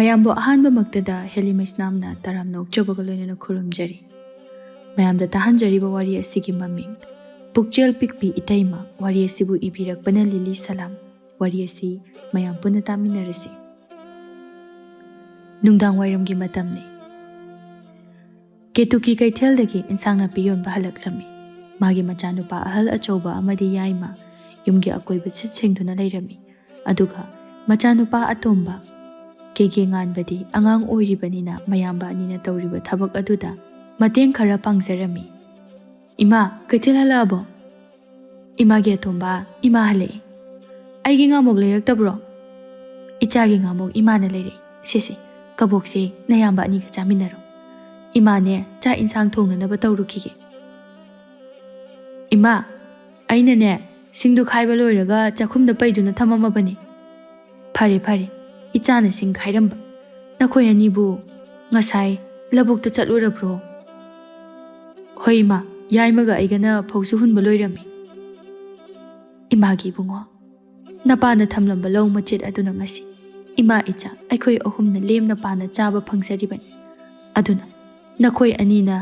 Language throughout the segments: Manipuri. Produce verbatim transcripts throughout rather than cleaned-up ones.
ꯃꯌꯥꯝꯕꯨ ꯑꯍꯥꯟꯕꯃꯛꯇꯗ ꯍꯦꯂꯤꯃꯩꯁꯅꯥꯝꯅ ꯇꯔꯥꯝꯅ ꯑꯣꯛꯆꯕꯒ ꯂꯣꯏꯅꯅ ꯈꯨꯔꯨꯝꯖꯔꯤ꯫ ꯃꯌꯥꯝꯗ ꯇꯥꯍꯟꯖꯔꯤꯕ ꯋꯥꯔꯤ ꯑꯁꯤꯒꯤ ꯃꯃꯤꯡ ꯄꯨꯛꯆꯦꯜ ꯄꯤꯛꯄꯤ ꯏꯇꯩꯃ꯫ ꯋꯥꯔꯤ ꯑꯁꯤꯕꯨ ꯏꯕꯤꯔꯛꯄꯅ ꯂꯤꯂꯤ ꯁꯂꯥꯝ꯫ ꯋꯥꯔꯤ ꯑꯁꯤ ꯃꯌꯥꯝ ꯄꯨꯟꯅ ꯇꯥꯃꯤꯟꯅꯔꯁꯤ꯫ ꯅꯨꯡꯗꯥꯡ ꯋꯥꯏꯔꯝꯒꯤ ꯃꯇꯝꯅꯤ꯫ ꯀꯦꯇꯨꯀꯤ ꯀꯩꯊꯦꯜꯗꯒꯤ ꯏꯟꯁꯥꯡ ꯅꯥꯄꯤ ꯌꯣꯟꯕ ꯍꯜꯂꯛꯂꯝꯃꯤ꯫ ꯃꯥꯒꯤ ꯃꯆꯥꯅꯨꯄꯥ ꯑꯍꯜ ꯑꯆꯧꯕ ꯑꯃꯗꯤ ꯌꯥꯏꯃ ꯌꯨꯝꯒꯤ ꯑꯀꯣꯏꯕ ꯁꯤꯠ ꯁꯦꯡꯗꯨꯅ ꯂꯩꯔꯝꯃꯤ꯫ ꯑꯗꯨꯒ ꯃꯆꯥꯅꯨꯄꯥ ꯑꯇꯣꯝꯕ ꯀꯦꯒꯦ ꯉꯥꯟꯕꯗꯤ ꯑꯉꯥꯡ ꯑꯣꯏꯔꯤꯕꯅꯤꯅ ꯃꯌꯥꯝꯕ ꯑꯅꯤꯅ ꯇꯧꯔꯤꯕ ꯊꯕꯛ ꯑꯗꯨꯗ ꯃꯇꯦꯡ ꯈꯔ ꯄꯥꯡꯖꯔꯝꯃꯤ꯫ "ꯏꯃꯥ, ꯀꯩꯊꯦꯜ ꯍꯜꯂꯛꯑꯕꯣ?" "ꯏꯃꯥꯒꯤ ꯑꯇꯣꯝꯕ, ꯏꯃꯥ ꯍꯜꯂꯛꯑꯦ꯫ ꯑꯩꯒꯤ ꯉꯥꯃꯣꯛ ꯂꯩꯔꯛꯇꯕ꯭ꯔꯣ?" "ꯏꯆꯥꯒꯤ ꯉꯥꯃꯣꯛ ꯏꯃꯥꯅ ꯂꯩꯔꯛꯑꯦ꯫ ꯁꯦ ꯁꯦ, ꯀꯕꯣꯛꯁꯦ ꯅꯌꯥꯝꯕ ꯑꯅꯤꯒ ꯆꯥꯃꯤꯟꯅꯔꯣ꯫ ꯏꯃꯥꯅꯦ, ꯆꯥꯛ ꯏꯟꯁꯥꯡ ꯊꯣꯡꯅꯅꯕ ꯇꯧꯔꯨꯈꯤꯒꯦ꯫" "ꯏꯃꯥ, ꯑꯩꯅꯅꯦ, ꯁꯤꯡꯗꯨ ꯈꯥꯏꯕ ꯂꯣꯏꯔꯒ ꯆꯥꯛꯈꯨꯝꯗ ꯄꯩꯗꯨꯅ ꯊꯝꯃꯝꯃꯕꯅꯤ꯫" "ꯐꯔꯦ, ꯐꯔꯦ, ꯏꯆꯥꯅ ꯁꯤꯡ ꯈꯥꯏꯔꯝꯕ꯫ ꯅꯈꯣꯏ ꯑꯅꯤꯕꯨ ꯉꯁꯥꯏ ꯂꯧꯕꯨꯛꯇ ꯆꯠꯂꯨꯔꯕ꯭ꯔꯣ?" "ꯍꯣꯏ ꯏꯃꯥ, ꯌꯥꯏꯃꯒ ꯑꯩꯒꯅ ꯐꯧꯁꯨ ꯍꯨꯟꯕ ꯂꯣꯏꯔꯝꯃꯤ꯫" "ꯏꯃꯥꯒꯤ ꯏꯕꯨꯡꯉꯣ, ꯅꯄꯥꯅ ꯊꯝꯂꯝꯕ ꯂꯧ ꯃꯆꯦꯠ ꯑꯗꯨꯅ ꯉꯁꯤ ꯏꯃꯥ ꯏꯆꯥ ꯑꯩꯈꯣꯏ ꯑꯍꯨꯝꯅ ꯂꯦꯝꯅ ꯄꯥꯅ ꯆꯥꯕ ꯐꯪꯖꯔꯤꯕꯅꯤ꯫ ꯑꯗꯨꯅ ꯅꯈꯣꯏ ꯑꯅꯤꯅ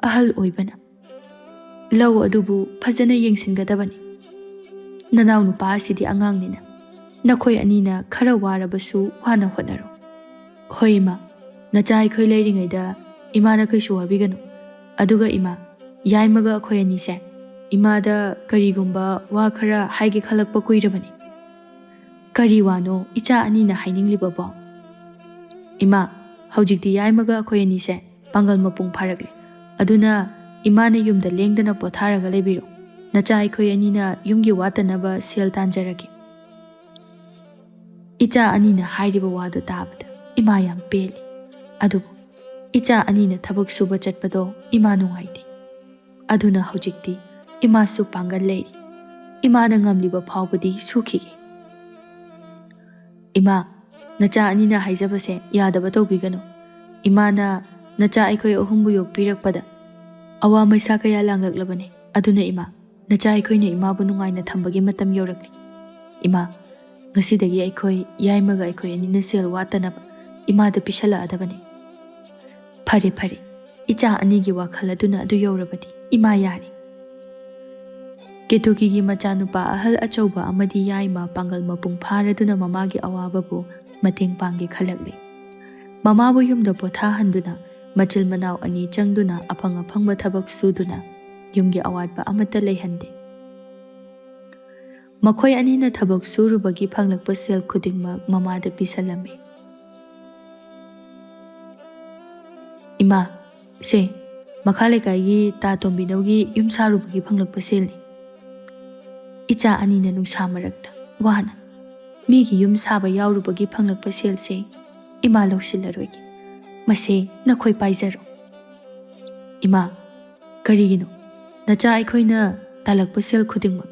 ꯑꯍꯜ ꯑꯣꯏꯕꯅ ꯂꯧ ꯑꯗꯨꯕꯨ ꯐꯖꯅ ꯌꯦꯡꯁꯤꯟꯒꯗꯕꯅꯤ꯫ ꯅꯅꯥꯎ ꯅꯨꯄꯥ ꯑꯁꯤꯗꯤ ꯑꯉꯥꯡꯅꯤꯅ ꯅꯈꯣꯏ ꯑꯅꯤꯅ ꯈꯔ ꯋꯥꯔꯕꯁꯨ ꯋꯥꯅ ꯍꯣꯠꯅꯔꯣ꯫" "ꯍꯣꯏ ꯏꯃꯥ, ꯅꯆꯥ ꯑꯩꯈꯣꯏ ꯂꯩꯔꯤꯉꯩꯗ ꯏꯃꯥꯅ ꯀꯩꯁꯨ ꯋꯥꯕꯤꯒꯅꯨ꯫ ꯑꯗꯨꯒ ꯏꯃꯥ, ꯌꯥꯏꯃꯒ ꯑꯩꯈꯣꯏ ꯑꯅꯤꯁꯦ ꯏꯃꯥꯗ ꯀꯔꯤꯒꯨꯝꯕ ꯋꯥ ꯈꯔ ꯍꯥꯏꯒꯦ ꯈꯜꯂꯛꯄ ꯀꯨꯏꯔꯕꯅꯤ꯫" "ꯀꯔꯤ ꯋꯥꯅꯣ ꯏꯆꯥ ꯑꯅꯤꯅ ꯍꯥꯏꯅꯤꯡꯂꯤꯕꯕꯣ?" "ꯏꯃꯥ, ꯍꯧꯖꯤꯛꯇꯤ ꯌꯥꯏꯃꯒ ꯑꯩꯈꯣꯏ ꯑꯅꯤꯁꯦ ꯄꯥꯡꯒꯜ ꯃꯄꯨꯡ ꯐꯥꯔꯛꯂꯦ꯫ ꯑꯗꯨꯅ ꯏꯃꯥꯅ ꯌꯨꯝꯗ ꯂꯦꯡꯗꯅ ꯄꯣꯊꯥꯔꯒ ꯂꯩꯕꯤꯔꯣ꯫ ꯅꯆꯥ ꯑꯩꯈꯣꯏ ꯑꯅꯤꯅ ꯌꯨꯝꯒꯤ ꯋꯥꯠꯇꯅꯕ ꯁꯦꯜ ꯇꯥꯟꯖꯔꯒꯦ꯫" ꯏꯆꯥ ꯑꯅꯤꯅ ꯍꯥꯏꯔꯤꯕ ꯋꯥꯗꯨ ꯇꯥꯕꯗ ꯏꯃꯥ ꯌꯥꯝ ꯄꯦꯜꯂꯤ꯫ ꯑꯗꯨꯕꯨ ꯏꯆꯥ ꯑꯅꯤꯅ ꯊꯕꯛ ꯁꯨꯕ ꯆꯠꯄꯗꯣ ꯏꯃꯥ ꯅꯨꯡꯉꯥꯏꯇꯦ꯫ ꯑꯗꯨꯅ ꯍꯧꯖꯤꯛꯇꯤ ꯏꯃꯥꯁꯨ ꯄꯥꯡꯒꯜ ꯂꯩꯔꯤ꯫ ꯏꯃꯥꯅ ꯉꯝꯂꯤꯕ ꯐꯥꯎꯕꯗꯤ ꯁꯨꯈꯤꯒꯦ꯫ "ꯏꯃꯥ, ꯅꯆꯥ ꯑꯅꯤꯅ ꯍꯥꯏꯖꯕꯁꯦ ꯌꯥꯗꯕ ꯇꯧꯕꯤꯒꯅꯨ꯫ ꯏꯃꯥꯅ ꯅꯆꯥ ꯑꯩꯈꯣꯏ ꯑꯍꯨꯝꯕꯨ ꯌꯣꯛꯄꯤꯔꯛꯄꯗ ꯑꯋꯥ ꯃꯩꯁꯥ ꯀꯌꯥ ꯂꯥꯡꯂꯛꯂꯕꯅꯤ꯫ ꯑꯗꯨꯅ ꯏꯃꯥ, ꯅꯆꯥ ꯑꯩꯈꯣꯏꯅ ꯏꯃꯥꯕꯨ ꯅꯨꯡꯉꯥꯏꯅ ꯊꯝꯕꯒꯤ ꯃꯇꯝ ꯌꯧꯔꯛꯂꯤ꯫ ꯏꯃꯥ, ꯉꯁꯤꯗꯒꯤ ꯑꯩꯈꯣꯏ ꯌꯥꯏꯃꯒ ꯑꯩꯈꯣꯏ ꯑꯅꯤꯅ ꯁꯦꯜ ꯋꯥꯠꯇꯅꯕ ꯏꯃꯥꯗ ꯄꯤꯁꯜꯂꯛꯑꯗꯕꯅꯤ꯫ ꯐꯔꯦ, ꯐꯔꯦ, ꯏꯆꯥ ꯑꯅꯤꯒꯤ ꯋꯥꯈꯜ ꯑꯗꯨꯅ ꯑꯗꯨ ꯌꯧꯔꯕꯗꯤ ꯏꯃꯥ ꯌꯥꯔꯦ꯫ ꯀꯦꯇꯨꯀꯤꯒꯤ ꯃꯆꯥꯅꯨꯄꯥ ꯑꯍꯜ ꯑꯆꯧꯕ ꯑꯃꯗꯤ ꯌꯥꯏꯃ ꯄꯥꯡꯒꯜ ꯃꯄꯨꯡ ꯐꯥꯔꯗꯨꯅ ꯃꯃꯥꯒꯤ ꯑꯋꯥꯕꯕꯨ ꯃꯇꯦꯡ ꯄꯥꯡꯒꯦ ꯈꯜꯂꯛꯂꯤ꯫ ꯃꯃꯥꯕꯨ ꯌꯨꯝꯗ ꯄꯣꯊꯥꯍꯟꯗꯨꯅ ꯃꯆꯤꯜ ꯃꯅꯥꯎ ꯑꯅꯤ ꯆꯪꯗꯨꯅ ꯑꯐꯪ ꯑꯐꯪꯕ ꯊꯕꯛ ꯁꯨꯗꯨꯅ ꯌꯨꯝꯒꯤ ꯑꯋꯥꯠꯄ ꯑꯃꯠꯇ ꯂꯩꯍꯟꯗꯦ꯫ ꯃꯈꯣꯏ ꯑꯅꯤꯅ ꯊꯕꯛ ꯁꯨꯔꯨꯕꯒꯤ ꯐꯪꯂꯛꯄ ꯁꯦꯜ ꯈꯨꯗꯤꯡꯃꯛ ꯃꯃꯥꯗ ꯄꯤꯁꯜꯂꯝꯃꯤ꯫ "ꯏꯃꯥ, ꯁꯦ, ꯃꯈꯥ ꯂꯩꯀꯥꯏꯒꯤ ꯇꯥ ꯇꯣꯝꯕꯤꯅꯧꯒꯤ ꯌꯨꯝ ꯁꯥꯔꯨꯕꯒꯤ ꯐꯪꯂꯛꯄ ꯁꯦꯜꯅꯤ꯫ ꯏꯆꯥ ꯑꯅꯤꯅ ꯅꯨꯡꯁꯥ ꯃꯔꯛꯇ ꯋꯥꯅ ꯃꯤꯒꯤ ꯌꯨꯝ ꯁꯥꯕ ꯌꯥꯎꯔꯨꯕꯒꯤ ꯐꯪꯂꯛꯄ ꯁꯦꯜꯁꯦ ꯏꯃꯥ ꯂꯧꯁꯤꯜꯂꯔꯣꯏꯒꯦ꯫ ꯃꯁꯦ ꯅꯈꯣꯏ ꯄꯥꯏꯖꯔꯣ꯫" "ꯏꯃꯥ, ꯀꯔꯤꯒꯤꯅꯣ? ꯅꯆꯥ ꯑꯩꯈꯣꯏꯅ ꯇꯥꯜꯂꯛꯄ ꯁꯦꯜ ꯈꯨꯗꯤꯡꯃꯛ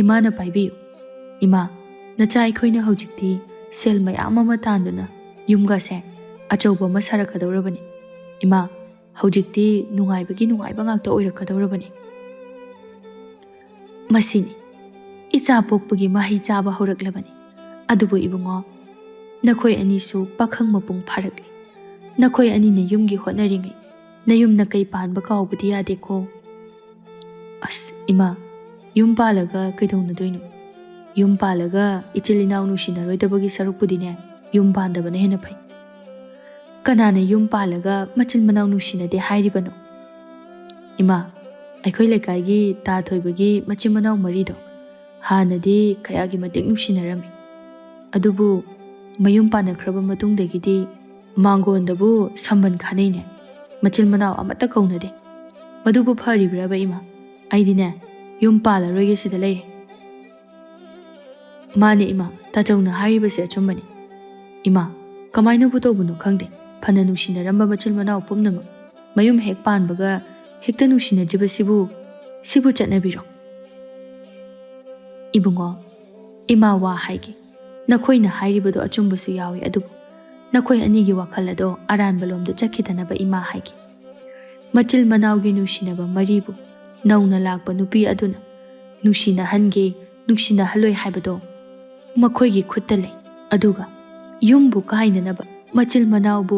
ꯏꯃꯥꯅ ꯄꯥꯏꯕꯤꯌꯨ꯫ ꯏꯃꯥ, ꯅꯆꯥ ꯑꯩꯈꯣꯏꯅ ꯍꯧꯖꯤꯛꯇꯤ ꯁꯦꯜ ꯃꯌꯥꯝ ꯑꯃ ꯇꯥꯟꯗꯨꯅ ꯌꯨꯝꯒꯁꯦ ꯑꯆꯧꯕ ꯑꯃ ꯁꯥꯔꯛꯀꯗꯧꯔꯕꯅꯤ꯫ ꯏꯃꯥ, ꯍꯧꯖꯤꯛꯇꯤ ꯅꯨꯡꯉꯥꯏꯕꯒꯤ ꯅꯨꯡꯉꯥꯏꯕ ꯉꯥꯛꯇ ꯑꯣꯏꯔꯛꯀꯗꯧꯔꯕꯅꯤ꯫" ꯃꯁꯤꯅꯤ, ꯏꯆꯥ ꯄꯣꯛꯄꯒꯤ ꯃꯍꯩ ꯆꯥꯕ ꯍꯧꯔꯛꯂꯕꯅꯤ꯫ ꯑꯗꯨꯕꯨ ꯏꯕꯨꯡꯉꯣ, ꯅꯈꯣꯏ ꯑꯅꯤꯁꯨ ꯄꯥꯈꯪ ꯃꯄꯨꯡ ꯐꯥꯔꯛꯂꯤ꯫ ꯅꯈꯣꯏ ꯑꯅꯤꯅ ꯌꯨꯝꯒꯤ ꯍꯣꯠꯅꯔꯤꯉꯩ ꯅꯌꯨꯝ ꯅꯀꯩ ꯄꯥꯟꯕ ꯀꯥꯎꯕꯗꯤ ꯌꯥꯗꯦꯀꯣ꯫ "ꯑꯁ ꯏꯃꯥ, ꯌꯨꯝ ꯄꯥꯜꯂꯒ ꯀꯩꯗꯧꯅꯗꯣꯏꯅꯣ? ꯌꯨꯝ ꯄꯥꯜꯂꯒ ꯏꯆꯤꯜ ꯏꯅꯥꯎ ꯅꯨꯡꯁꯤꯅꯔꯣꯏꯗꯕꯒꯤ ꯁꯔꯨꯛꯄꯨꯗꯤꯅꯦ, ꯌꯨꯝ ꯄꯥꯟꯗꯕꯅ ꯍꯦꯟꯅ ꯐꯩ꯫ ꯀꯅꯥꯅ ꯌꯨꯝ ꯄꯥꯜꯂꯒ ꯃꯆꯤꯟ ꯃꯅꯥꯎ ꯅꯨꯡꯁꯤꯅꯗꯦ ꯍꯥꯏꯔꯤꯕꯅꯣ? ꯏꯃꯥ, ꯑꯩꯈꯣꯏ ꯂꯩꯀꯥꯏꯒꯤ ꯇꯥ ꯊꯣꯏꯕꯒꯤ ꯃꯆꯤꯟ ꯃꯅꯥꯎ ꯃꯔꯤꯗꯣ ꯍꯥꯟꯅꯗꯤ ꯀꯌꯥꯒꯤ ꯃꯇꯤꯛ ꯅꯨꯡꯁꯤꯅꯔꯝꯃꯤ꯫ ꯑꯗꯨꯕꯨ ꯃꯌꯨꯝ ꯄꯥꯟꯅꯈ꯭ꯔꯕ ꯃꯇꯨꯡꯗꯒꯤꯗꯤ ꯃꯥꯡꯒꯣꯟꯗꯕꯨ ꯁꯝꯕꯟ ꯈꯥꯅꯩꯅꯦ꯫ ꯃꯆꯤꯟ ꯃꯅꯥꯎ ꯑꯃꯠꯇ ꯀꯧꯅꯗꯦ꯫ ꯃꯗꯨꯕꯨ ꯐꯔꯤꯕ꯭ꯔꯕ ꯏꯃꯥ? ꯑꯩꯗꯤꯅꯦ, ꯌꯨꯝ ꯄꯥꯜꯂꯔꯣꯏꯒꯦ ꯁꯤꯗ ꯂꯩꯔꯦ꯫" "ꯃꯥꯅꯦ ꯏꯃꯥ, ꯇꯥꯆꯧꯅ ꯍꯥꯏꯔꯤꯕꯁꯦ ꯑꯆꯨꯝꯕꯅꯤ꯫ ꯏꯃꯥ, ꯀꯃꯥꯏꯅꯕꯨ ꯇꯧꯕꯅꯣ ꯈꯪꯗꯦ, ꯐꯅ ꯅꯨꯡꯁꯤꯅꯔꯝꯕ ꯃꯆꯤꯟ ꯃꯅꯥꯎ ꯄꯨꯝꯅꯃꯛ ꯃꯌꯨꯝ ꯍꯦꯛ ꯄꯥꯟꯕꯒ ꯍꯦꯛꯇ ꯅꯨꯡꯁꯤꯅꯗ꯭ꯔꯤꯕꯁꯤꯕꯨ, ꯁꯤꯕꯨ ꯆꯠꯅꯕꯤꯔꯣ?" "ꯏꯕꯨꯡꯉꯣ, ꯏꯃꯥ ꯋꯥ ꯍꯥꯏꯒꯦ꯫ ꯅꯈꯣꯏꯅ ꯍꯥꯏꯔꯤꯕꯗꯣ ꯑꯆꯨꯝꯕꯁꯨ ꯌꯥꯎꯏ, ꯑꯗꯨꯕꯨ ꯅꯈꯣꯏ ꯑꯅꯤꯒꯤ ꯋꯥꯈꯜ ꯑꯗꯣ ꯑꯔꯥꯟꯕ ꯂꯣꯝꯗ ꯆꯠꯈꯤꯗꯅꯕ ꯏꯃꯥ ꯍꯥꯏꯒꯦ꯫ ꯃꯆꯤꯜ ꯃꯅꯥꯎꯒꯤ ꯅꯨꯡꯁꯤꯅꯕ ꯃꯔꯤꯕꯨ ꯅꯧꯅ ꯂꯥꯛꯄ ꯅꯨꯄꯤ ꯑꯗꯨꯅ ꯅꯨꯡꯁꯤꯅꯍꯟꯒꯦ, ꯅꯨꯡꯁꯤꯅꯍꯜꯂꯣꯏ ꯍꯥꯏꯕꯗꯣ ꯃꯈꯣꯏꯒꯤ ꯈꯨꯠꯇ ꯂꯩ꯫ ꯑꯗꯨꯒ ꯌꯨꯝꯕꯨ ꯀꯥꯏꯅꯅꯕ ꯃꯆꯤꯜ ꯃꯅꯥꯎꯕꯨ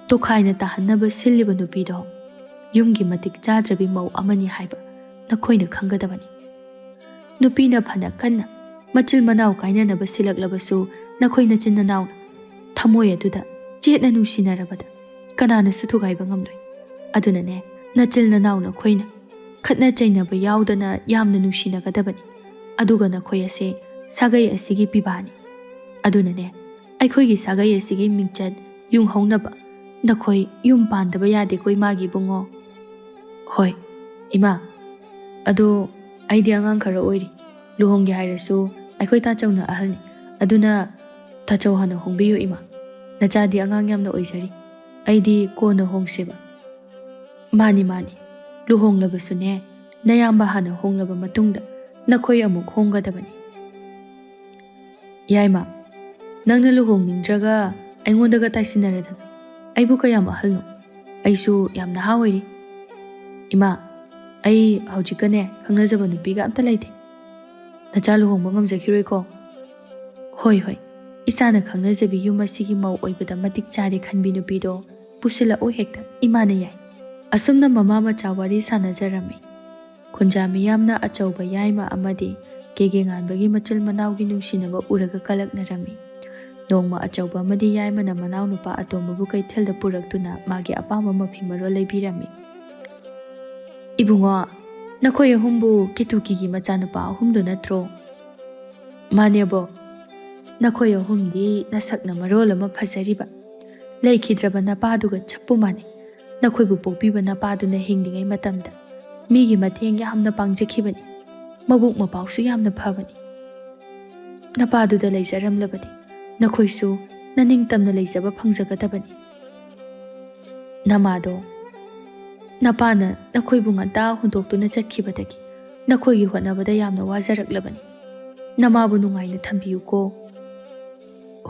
ꯇꯣꯈꯥꯏꯅ ꯇꯥꯍꯟꯅꯕ ꯁꯤꯜꯂꯤꯕ ꯅꯨꯄꯤꯗꯣ ꯌꯨꯝꯒꯤ ꯃꯇꯤꯛ ꯆꯥꯗ꯭ꯔꯕꯤ ꯃꯧ ꯑꯃꯅꯤ ꯍꯥꯏꯕ ꯅꯈꯣꯏꯅ ꯈꯪꯒꯗꯕꯅꯤ꯫ ꯅꯨꯄꯤꯅ ꯐꯅ ꯀꯟꯅ ꯃꯆꯤꯜ ꯃꯅꯥꯎ ꯀꯥꯏꯅꯅꯕ ꯁꯤꯜꯂꯛꯂꯕꯁꯨ, ꯅꯈꯣꯏ ꯅꯆꯤꯟ ꯅꯅꯥꯎꯅ ꯊꯃꯣꯏ ꯑꯗꯨꯗ ꯆꯦꯠꯅ ꯅꯨꯡꯁꯤꯅꯔꯕꯗ ꯀꯅꯥꯅꯁꯨ ꯊꯨꯒꯥꯏꯕ ꯉꯝꯂꯣꯏ꯫ ꯑꯗꯨꯅꯅꯦ, ꯅꯆꯤꯜ ꯅꯅꯥꯎ ꯅꯈꯣꯏꯅ ꯈꯠꯅ ꯆꯩꯅꯕ ꯌꯥꯎꯗꯅ ꯌꯥꯝꯅ ꯅꯨꯡꯁꯤꯅꯒꯗꯕꯅꯤ꯫ ꯑꯗꯨꯒ ꯅꯈꯣꯏ ꯑꯁꯦ ꯁꯥꯒꯩ ꯑꯁꯤꯒꯤ ꯄꯤꯕꯥꯅꯤ꯫ ꯑꯗꯨꯅꯅꯦ, ꯑꯩꯈꯣꯏꯒꯤ ꯁꯥꯒꯩ ꯑꯁꯤꯒꯤ ꯃꯤꯡꯆꯠ ꯌꯨꯡꯍꯧꯅꯕ ꯅꯈꯣꯏ ꯌꯨꯝ ꯄꯥꯟꯗꯕ ꯌꯥꯗꯦꯀꯣ, ꯏꯃꯥꯒꯤ ꯏꯕꯨꯡꯉꯣ꯫ ꯍꯣꯏ, ꯏꯃꯥ꯫ ꯑꯗꯣ ꯑꯩꯗꯤ ꯑꯉꯥꯡ ꯈꯔ ꯑꯣꯏꯔꯤ꯫ ꯂꯨꯍꯣꯡꯒꯦ ꯍꯥꯏꯔꯁꯨ ꯑꯩꯈꯣꯏ ꯇꯥꯆꯧꯅ ꯑꯍꯜꯅꯤ꯫ ꯑꯗꯨꯅ ꯇꯥꯆꯧ ꯍꯥꯟꯅ ꯍꯣꯡꯕꯤꯌꯨ, ꯏꯃꯥ꯫ ꯅꯆꯥꯗꯤ ꯑꯉꯥꯡ ꯌꯥꯝꯅ ꯑꯣꯏꯖꯔꯤ꯫ ꯑꯩꯗꯤ ꯀꯣꯟꯅ ꯍꯣꯡꯁꯦꯕ꯫ ꯃꯥꯅꯤ, ꯃꯥꯅꯤ꯫ ꯂꯨꯍꯣꯡꯂꯕꯁꯨꯅꯦ, ꯅꯌꯥꯝꯕ ꯍꯥꯟꯅ ꯍꯣꯡꯂꯕ ꯃꯇꯨꯡꯗ ꯅꯈꯣꯏ ꯑꯃꯨꯛ ꯍꯣꯡꯒꯗꯕꯅꯤ꯫ ꯌꯥꯏꯃ, ꯅꯪꯅ ꯂꯨꯍꯣꯡꯅꯤꯡꯗ꯭ꯔꯒ ꯑꯩꯉꯣꯟꯗꯒ ꯇꯥꯏꯁꯤꯟꯅꯔꯗꯅ꯫ ꯑꯩꯕꯨ ꯀꯌꯥꯝ ꯑꯍꯜꯅꯣ? ꯑꯩꯁꯨ ꯌꯥꯝ ꯅꯍꯥ ꯑꯣꯏꯔꯤ꯫ ꯏꯃꯥ, ꯑꯩ ꯍꯧꯖꯤꯛꯀꯅꯦ ꯈꯪꯅꯖꯕ ꯅꯨꯄꯤꯒ ꯑꯝꯇ ꯂꯩꯇꯦ꯫ ꯅꯆꯥ ꯂꯨꯍꯣꯡꯕ ꯉꯝꯖꯈꯤꯔꯣꯏꯀꯣ? ꯍꯣꯏ, ꯍꯣꯏ, ꯏꯆꯥꯅ ꯈꯪꯅꯖꯕꯤ ꯌꯨꯝ ꯑꯁꯤꯒꯤ ꯃꯧ ꯑꯣꯏꯕꯗ ꯃꯇꯤꯛ ꯆꯥꯔꯦ ꯈꯟꯕꯤ ꯅꯨꯄꯤꯗꯣ ꯄꯨꯁꯤꯜꯂꯛꯎ ꯍꯦꯛꯇ, ꯏꯃꯥꯅ ꯌꯥꯏ꯫ ꯑꯁꯨꯝꯅ ꯃꯃꯥ ꯃꯆꯥ ꯋꯥꯔꯤ ꯁꯥꯟꯅꯖꯔꯝꯃꯤ꯫ ꯈꯨꯟꯖꯥ ꯃꯤꯌꯥꯝꯅ ꯑꯆꯧꯕ ꯌꯥꯏꯃ ꯑꯃꯗꯤ ꯀꯦꯒꯦ ꯉꯥꯟꯕꯒꯤ ꯃꯆꯤꯜ ꯃꯅꯥꯎꯒꯤ ꯅꯨꯡꯁꯤꯅꯕ ꯎꯔꯒ ꯀꯂꯛꯅꯔꯝꯃꯤ꯫ ꯅꯣꯡꯃ ꯑꯆꯧꯕ ꯑꯃꯗꯤ ꯌꯥꯏꯃꯅ ꯃꯅꯥꯎꯅꯨꯄꯥ ꯑꯇꯣꯝꯕꯕꯨ ꯀꯩꯊꯦꯜꯗ ꯄꯨꯔꯛꯇꯨꯅ ꯃꯥꯒꯤ ꯑꯄꯥꯝꯕ ꯃꯐꯤ ꯃꯔꯣꯜ ꯂꯩꯕꯤꯔꯝꯃꯤ꯫ "ꯏꯕꯨꯡꯉꯣ, ꯅꯈꯣꯏ ꯑꯍꯨꯝꯕꯨ ꯀꯦꯇꯨꯀꯤꯒꯤ ꯃꯆꯥꯅꯨꯄꯥ ꯑꯍꯨꯝꯗꯨ ꯅꯠꯇ꯭ꯔꯣ?" "ꯃꯥꯅꯦꯕꯣ꯫ ꯅꯈꯣꯏ ꯑꯍꯨꯝꯗꯤ ꯅꯁꯛꯅ ꯃꯔꯣꯜ ꯑꯃ ꯐꯖꯔꯤꯕ, ꯂꯩꯈꯤꯗ꯭ꯔꯕ ꯅꯄꯥꯗꯨꯒ ꯆꯞꯄꯨ ꯃꯥꯟꯅꯩ꯫ ꯅꯈꯣꯏꯕꯨ ꯄꯣꯛꯄꯤꯕ ꯅꯄꯥꯗꯨꯅ ꯍꯤꯡꯂꯤꯉꯩ ꯃꯇꯝꯗ ꯃꯤꯒꯤ ꯃꯇꯦꯡ ꯌꯥꯝꯅ ꯄꯥꯡꯖꯈꯤꯕꯅꯤ꯫ ꯃꯕꯨꯛ ꯃꯄꯥꯎꯁꯨ ꯌꯥꯝꯅ ꯐꯕꯅꯤ꯫ ꯅꯄꯥꯗꯨꯗ ꯂꯩꯖꯔꯝꯂꯕꯗꯤ ꯅꯈꯣꯏꯁꯨ ꯅꯅꯤꯡꯇꯝꯅ ꯂꯩꯖꯕ ꯐꯪꯖꯒꯗꯕꯅꯤ꯫ ꯅꯃꯥꯗꯣ, ꯅꯄꯥꯅ ꯅꯈꯣꯏꯕꯨ ꯉꯟꯇꯥ ꯍꯨꯟꯗꯣꯛꯇꯨꯅ ꯆꯠꯈꯤꯕꯗꯒꯤ ꯅꯈꯣꯏꯒꯤ ꯍꯣꯠꯅꯕꯗ ꯌꯥꯝꯅ ꯋꯥꯖꯔꯛꯂꯕꯅꯤ꯫ ꯅꯃꯥꯕꯨ ꯅꯨꯡꯉꯥꯏꯅ ꯊꯝꯕꯤꯌꯨꯀꯣ꯫"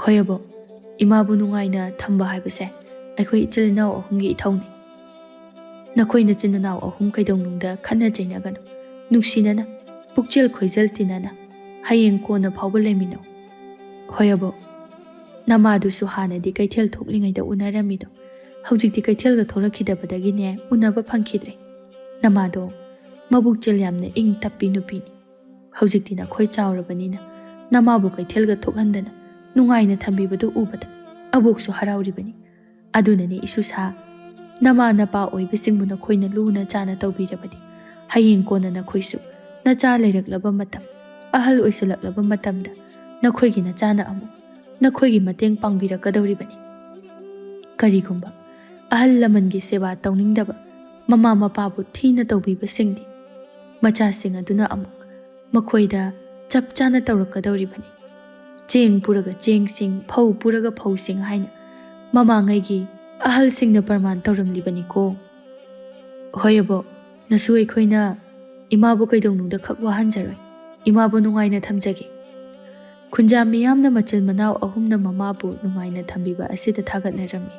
"ꯍꯣꯏ ꯑꯕꯣꯛ, ꯏꯃꯥꯕꯨ ꯅꯨꯡꯉꯥꯏꯅ ꯊꯝꯕ ꯍꯥꯏꯕꯁꯦ ꯑꯩꯈꯣꯏ ꯏꯆꯤꯜ ꯏꯅꯥꯎ ꯑꯍꯨꯝꯒꯤ ꯏꯊꯧꯅꯤ꯫ ꯅꯈꯣꯏ ꯅꯆꯤꯟ ꯅꯅꯥꯎ ꯑꯍꯨꯝ ꯀꯩꯗꯧꯅꯨꯡꯗ ꯈꯠꯅ ꯆꯩꯅꯒꯅꯨ꯫ ꯅꯨꯡꯁꯤꯅꯅ, ꯄꯨꯛꯆꯦꯜ ꯈꯣꯏꯖꯜ ꯇꯤꯟꯅꯅ ꯍꯌꯦꯡ ꯀꯣꯟꯅ ꯐꯥꯎꯕ ꯂꯩꯃꯤꯟꯅꯧ꯫" "ꯍꯣꯏ ꯑꯕꯣꯛ꯫" ꯅꯃꯥꯗꯨꯁꯨ ꯍꯥꯟꯅꯗꯤ ꯀꯩꯊꯦꯜ ꯊꯣꯛꯂꯤꯉꯩꯗ ꯎꯅꯔꯝꯃꯤꯗꯣ, ꯍꯧꯖꯤꯛꯇꯤ ꯀꯩꯊꯦꯜꯒ ꯊꯣꯛꯂꯛꯈꯤꯗꯕꯗꯒꯤꯅꯦ ꯎꯅꯕ ꯐꯪꯈꯤꯗ꯭ꯔꯦ꯫ ꯅꯃꯥꯗꯣ ꯃꯕꯨꯛꯆꯦꯜ ꯌꯥꯝꯅ ꯏꯪ ꯇꯞꯄꯤ ꯅꯨꯄꯤꯅꯤ꯫ ꯍꯧꯖꯤꯛꯇꯤ ꯅꯈꯣꯏ ꯆꯥꯎꯔꯕꯅꯤꯅ ꯅꯃꯥꯕꯨ ꯀꯩꯊꯦꯜꯒ ꯊꯣꯛꯍꯟꯗꯅ ꯅꯨꯡꯉꯥꯏꯅ ꯊꯝꯕꯤꯕꯗꯨ ꯎꯕꯗ ꯑꯕꯣꯛꯁꯨ ꯍꯔꯥꯎꯔꯤꯕꯅꯤ꯫ ꯑꯗꯨꯅꯅꯦ ꯏꯁꯨꯁꯥ, ꯅꯃꯥ ꯅꯄꯥ ꯑꯣꯏꯕꯁꯤꯡꯕꯨ ꯅꯈꯣꯏꯅ ꯂꯨꯅ ꯆꯥꯅ ꯇꯧꯕꯤꯔꯕꯗꯤ ꯍꯌꯦꯡ ꯀꯣꯟꯅ ꯅꯈꯣꯏꯁꯨ ꯅꯆꯥ ꯂꯩꯔꯛꯂꯕ ꯃꯇꯝ, ꯑꯍꯜ ꯑꯣꯏꯁꯤꯜꯂꯛꯂꯕ ꯃꯇꯝꯗ ꯅꯈꯣꯏꯒꯤ ꯅꯆꯥꯅ ꯑꯃꯨꯛ ꯅꯈꯣꯏꯒꯤ ꯃꯇꯦꯡ ꯄꯥꯡꯕꯤꯔꯛꯀꯗꯧꯔꯤꯕꯅꯤ꯫ ꯀꯔꯤꯒꯨꯝꯕ ꯑꯍꯜ ꯂꯃꯟꯒꯤ ꯁꯦꯕꯥ ꯇꯧꯅꯤꯡꯗꯕ ꯃꯃꯥ ꯃꯄꯥꯕꯨ ꯊꯤꯅ ꯇꯧꯕꯤꯕꯁꯤꯡꯗꯤ ꯃꯆꯥꯁꯤꯡ ꯑꯗꯨꯅ ꯑꯃꯨꯛ ꯃꯈꯣꯏꯗ ꯆꯞ ꯆꯥꯅ ꯇꯧꯔꯛꯀꯗꯧꯔꯤꯕꯅꯤ꯫ ꯆꯦꯡ ꯄꯨꯔꯒ ꯆꯦꯡꯁꯤꯡ, ꯐꯧ ꯄꯨꯔꯒ ꯐꯧꯁꯤꯡ ꯍꯥꯏꯅ ꯃꯃꯥꯡꯉꯩꯒꯤ ꯑꯍꯜꯁꯤꯡꯅ ꯄ꯭ꯔꯃꯥꯟ ꯇꯧꯔꯝꯂꯤꯕꯅꯤꯀꯣ꯫ ꯍꯣꯏ ꯑꯕꯣꯛ, ꯅꯁꯨ ꯑꯩꯈꯣꯏꯅ ꯏꯃꯥꯕꯨ ꯀꯩꯗꯧꯅꯨꯡꯗ ꯈꯛ ꯋꯥꯍꯟꯖꯔꯣꯏ꯫ ꯏꯃꯥꯕꯨ ꯅꯨꯡꯉꯥꯏꯅ ꯊꯝꯖꯒꯦ꯫ ꯈꯨꯟꯖꯥ ꯃꯤꯌꯥꯝꯅ ꯃꯆꯤꯜ ꯃꯅꯥꯎ ꯑꯍꯨꯝꯅ ꯃꯃꯥꯕꯨ ꯅꯨꯡꯉꯥꯏꯅ ꯊꯝꯕꯤꯕ ꯑꯁꯤꯗ ꯊꯥꯒꯠꯅꯔꯝꯃꯤ꯫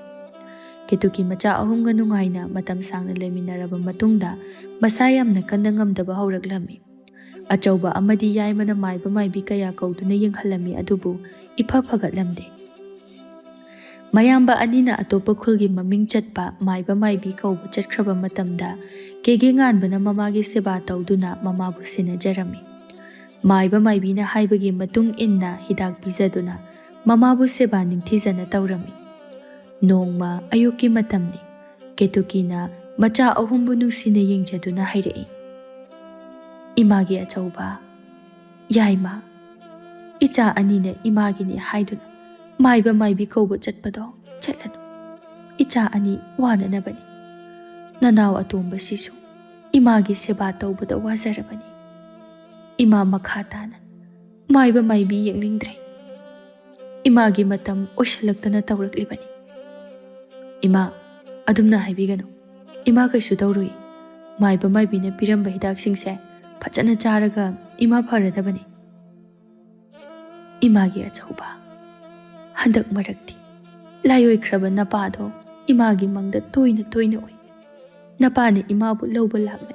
ꯀꯦꯇꯨꯀꯤ ꯃꯆꯥ ꯑꯍꯨꯝꯒ ꯅꯨꯡꯉꯥꯏꯅ ꯃꯇꯝ ꯁꯥꯡꯅ ꯂꯩꯃꯤꯟꯅꯔꯕ ꯃꯇꯨꯡꯗ ꯃꯁꯥ ꯌꯥꯝꯅ ꯀꯟꯅ ꯉꯝꯗꯕ ꯍꯧꯔꯛꯂꯝꯃꯤ꯫ ꯑꯆꯧꯕ ꯑꯃꯗꯤ ꯌꯥꯏꯃꯅ ꯃꯥꯏꯕ ꯃꯥꯏꯕꯤ ꯀꯌꯥ ꯀꯧꯗꯨꯅ ꯌꯦꯡꯍꯜꯂꯝꯃꯤ, ꯑꯗꯨꯕꯨ ꯏꯐ ꯐꯒꯠꯂꯝꯗꯦ꯫ ꯃꯌꯥꯝꯕ ꯑꯅꯤꯅ ꯑꯇꯣꯞꯄ ꯈꯨꯜꯒꯤ ꯃꯃꯤꯡ ꯆꯠꯄ ꯃꯥꯏꯕ ꯃꯥꯏꯕꯤ ꯀꯧꯕ ꯆꯠꯈ꯭ꯔꯕ ꯃꯇꯝꯗ ꯀꯦꯒꯦ ꯉꯥꯟꯕꯅ ꯃꯃꯥꯒꯤ ꯁꯦꯕꯥ ꯇꯧꯗꯨꯅ ꯃꯃꯥꯕꯨ ꯁꯦꯟꯅꯖꯔꯝꯃꯤ꯫ ꯃꯥꯏꯕ ꯃꯥꯏꯕꯤꯅ ꯍꯥꯏꯕꯒꯤ ꯃꯇꯨꯡ ꯏꯟꯅ ꯍꯤꯗꯥꯛ ꯄꯤꯖꯗꯨꯅ ꯃꯃꯥꯕꯨ ꯁꯦꯕꯥ ꯅꯤꯡꯊꯤꯖꯅ ꯇꯧꯔꯝꯃꯤ꯫ ꯅꯣꯡꯃ ꯑꯌꯨꯛꯀꯤ ꯃꯇꯝꯅꯤ꯫ ꯀꯦꯇꯨꯀꯤꯅ ꯃꯆꯥ ꯑꯍꯨꯝꯕꯨ ꯅꯨꯡꯁꯤꯅ ꯌꯦꯡꯖꯗꯨꯅ ꯍꯥꯏꯔꯛꯏ, "ꯏꯃꯥꯒꯤ ꯑꯆꯧꯕ, ꯌꯥꯏꯃ, ꯏꯆꯥ ꯑꯅꯤꯅ ꯏꯃꯥꯒꯤꯅꯤ ꯍꯥꯏꯗꯨꯅ ꯃꯥꯏꯕ ꯃꯥꯏꯕꯤ ꯀꯧꯕ ꯆꯠꯄꯗꯣ ꯆꯠꯂꯅꯨ꯫ ꯏꯆꯥ ꯑꯅꯤ ꯋꯥꯅꯅꯕꯅꯤ꯫ ꯅꯅꯥꯎ ꯑꯇꯣꯝꯕꯁꯤꯁꯨ ꯏꯃꯥꯒꯤ ꯁꯦꯕꯥ ꯇꯧꯕꯗ ꯋꯥꯖꯔꯕꯅꯤ꯫ ꯏꯃꯥ ꯃꯈꯥ ꯇꯥꯅ ꯃꯥꯏꯕ ꯃꯥꯏꯕꯤ ꯌꯦꯡꯅꯤꯡꯗ꯭ꯔꯦ꯫ ꯏꯃꯥꯒꯤ ꯃꯇꯝ ꯑꯣꯏꯁꯤꯜꯂꯛꯇꯅ ꯇꯧꯔꯛꯂꯤꯕꯅꯤ꯫" "ꯏꯃꯥ, ꯑꯗꯨꯝꯅ ꯍꯥꯏꯕꯤꯒꯅꯨ꯫ ꯏꯃꯥ ꯀꯩꯁꯨ ꯇꯧꯔꯨꯏ꯫ ꯃꯥꯏꯕ ꯃꯥꯏꯕꯤꯅ ꯄꯤꯔꯝꯕ ꯍꯤꯗꯥꯛꯁꯤꯡꯁꯦ ꯐꯖꯅ ꯆꯥꯔꯒ ꯏꯃꯥ ꯐꯔꯗꯕꯅꯤ꯫" "ꯏꯃꯥꯒꯤ ꯑꯆꯧꯕ, ꯍꯟꯗꯛ ꯃꯔꯛꯇꯤ ꯂꯥꯏꯑꯣꯏꯈ꯭ꯔꯕ ꯅꯄꯥꯗꯣ ꯏꯃꯥꯒꯤ ꯃꯪꯗ ꯇꯣꯏꯅ ꯇꯣꯏꯅ ꯎꯏ꯫ ꯅꯄꯥꯅ ꯏꯃꯥꯕꯨ ꯂꯧꯕ ꯂꯥꯛꯂꯦ꯫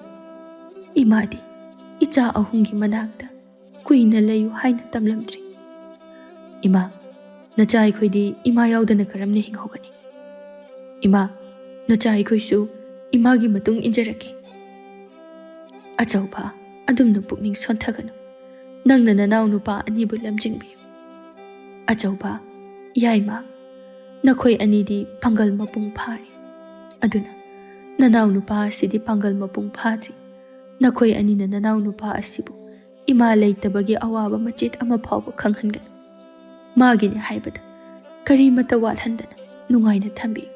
ꯏꯃꯥꯗꯤ ꯏꯆꯥ ꯑꯍꯨꯝꯒꯤ ꯃꯅꯥꯛꯇ ꯀꯨꯏꯅ ꯂꯩꯌꯨ ꯍꯥꯏꯅ ꯇꯝꯂꯝꯗ꯭ꯔꯤ꯫ ꯏꯃꯥ, ꯅꯆꯥ ꯑꯩꯈꯣꯏꯗꯤ ꯏꯃꯥ ꯌꯥꯎꯗꯅ ꯀꯔꯝꯅ ꯍꯤꯡꯍꯧꯒꯅꯤ? ꯏꯃꯥ, ꯅꯆꯥ ꯑꯩꯈꯣꯏꯁꯨ ꯏꯃꯥꯒꯤ ꯃꯇꯨꯡ ꯏꯟꯖꯔꯛꯀꯦ꯫ ꯑꯆꯧꯕ, ꯑꯗꯨꯝꯅ ꯄꯨꯛꯅꯤꯡ ꯁꯣꯟꯊꯒꯅꯨ꯫ ꯅꯪꯅ ꯅꯅꯥꯎ ꯅꯨꯄꯥ ꯑꯅꯤꯕꯨ ꯂꯝꯖꯤꯡꯕꯤꯌꯨ꯫ ꯑꯆꯧꯕ, ꯌꯥꯏꯃ, ꯅꯈꯣꯏ ꯑꯅꯤꯗꯤ ꯄꯥꯡꯒꯜ ꯃꯄꯨꯡ ꯐꯥꯔꯦ꯫ ꯑꯗꯨꯅ ꯅꯅꯥꯎ ꯅꯨꯄꯥ ꯑꯁꯤꯗꯤ ꯄꯥꯡꯒꯜ ꯃꯄꯨꯡ ꯐꯥꯗ꯭ꯔꯤ꯫ ꯅꯈꯣꯏ ꯑꯅꯤꯅ ꯅꯅꯥꯎ ꯅꯨꯄꯥ ꯑꯁꯤꯕꯨ ꯏꯃꯥ ꯂꯩꯇꯕꯒꯤ ꯑꯋꯥꯕ ꯃꯆꯦꯠ ꯑꯃ ꯐꯥꯎꯕ ꯈꯪꯍꯟꯒꯅꯨ꯫ ꯃꯥꯒꯤꯅꯤ ꯍꯥꯏꯕꯗ ꯀꯔꯤꯃꯠꯇ ꯋꯥꯠꯍꯟꯗꯅ ꯅꯨꯡꯉꯥꯏꯅ ꯊꯝꯕꯤꯌꯨ꯫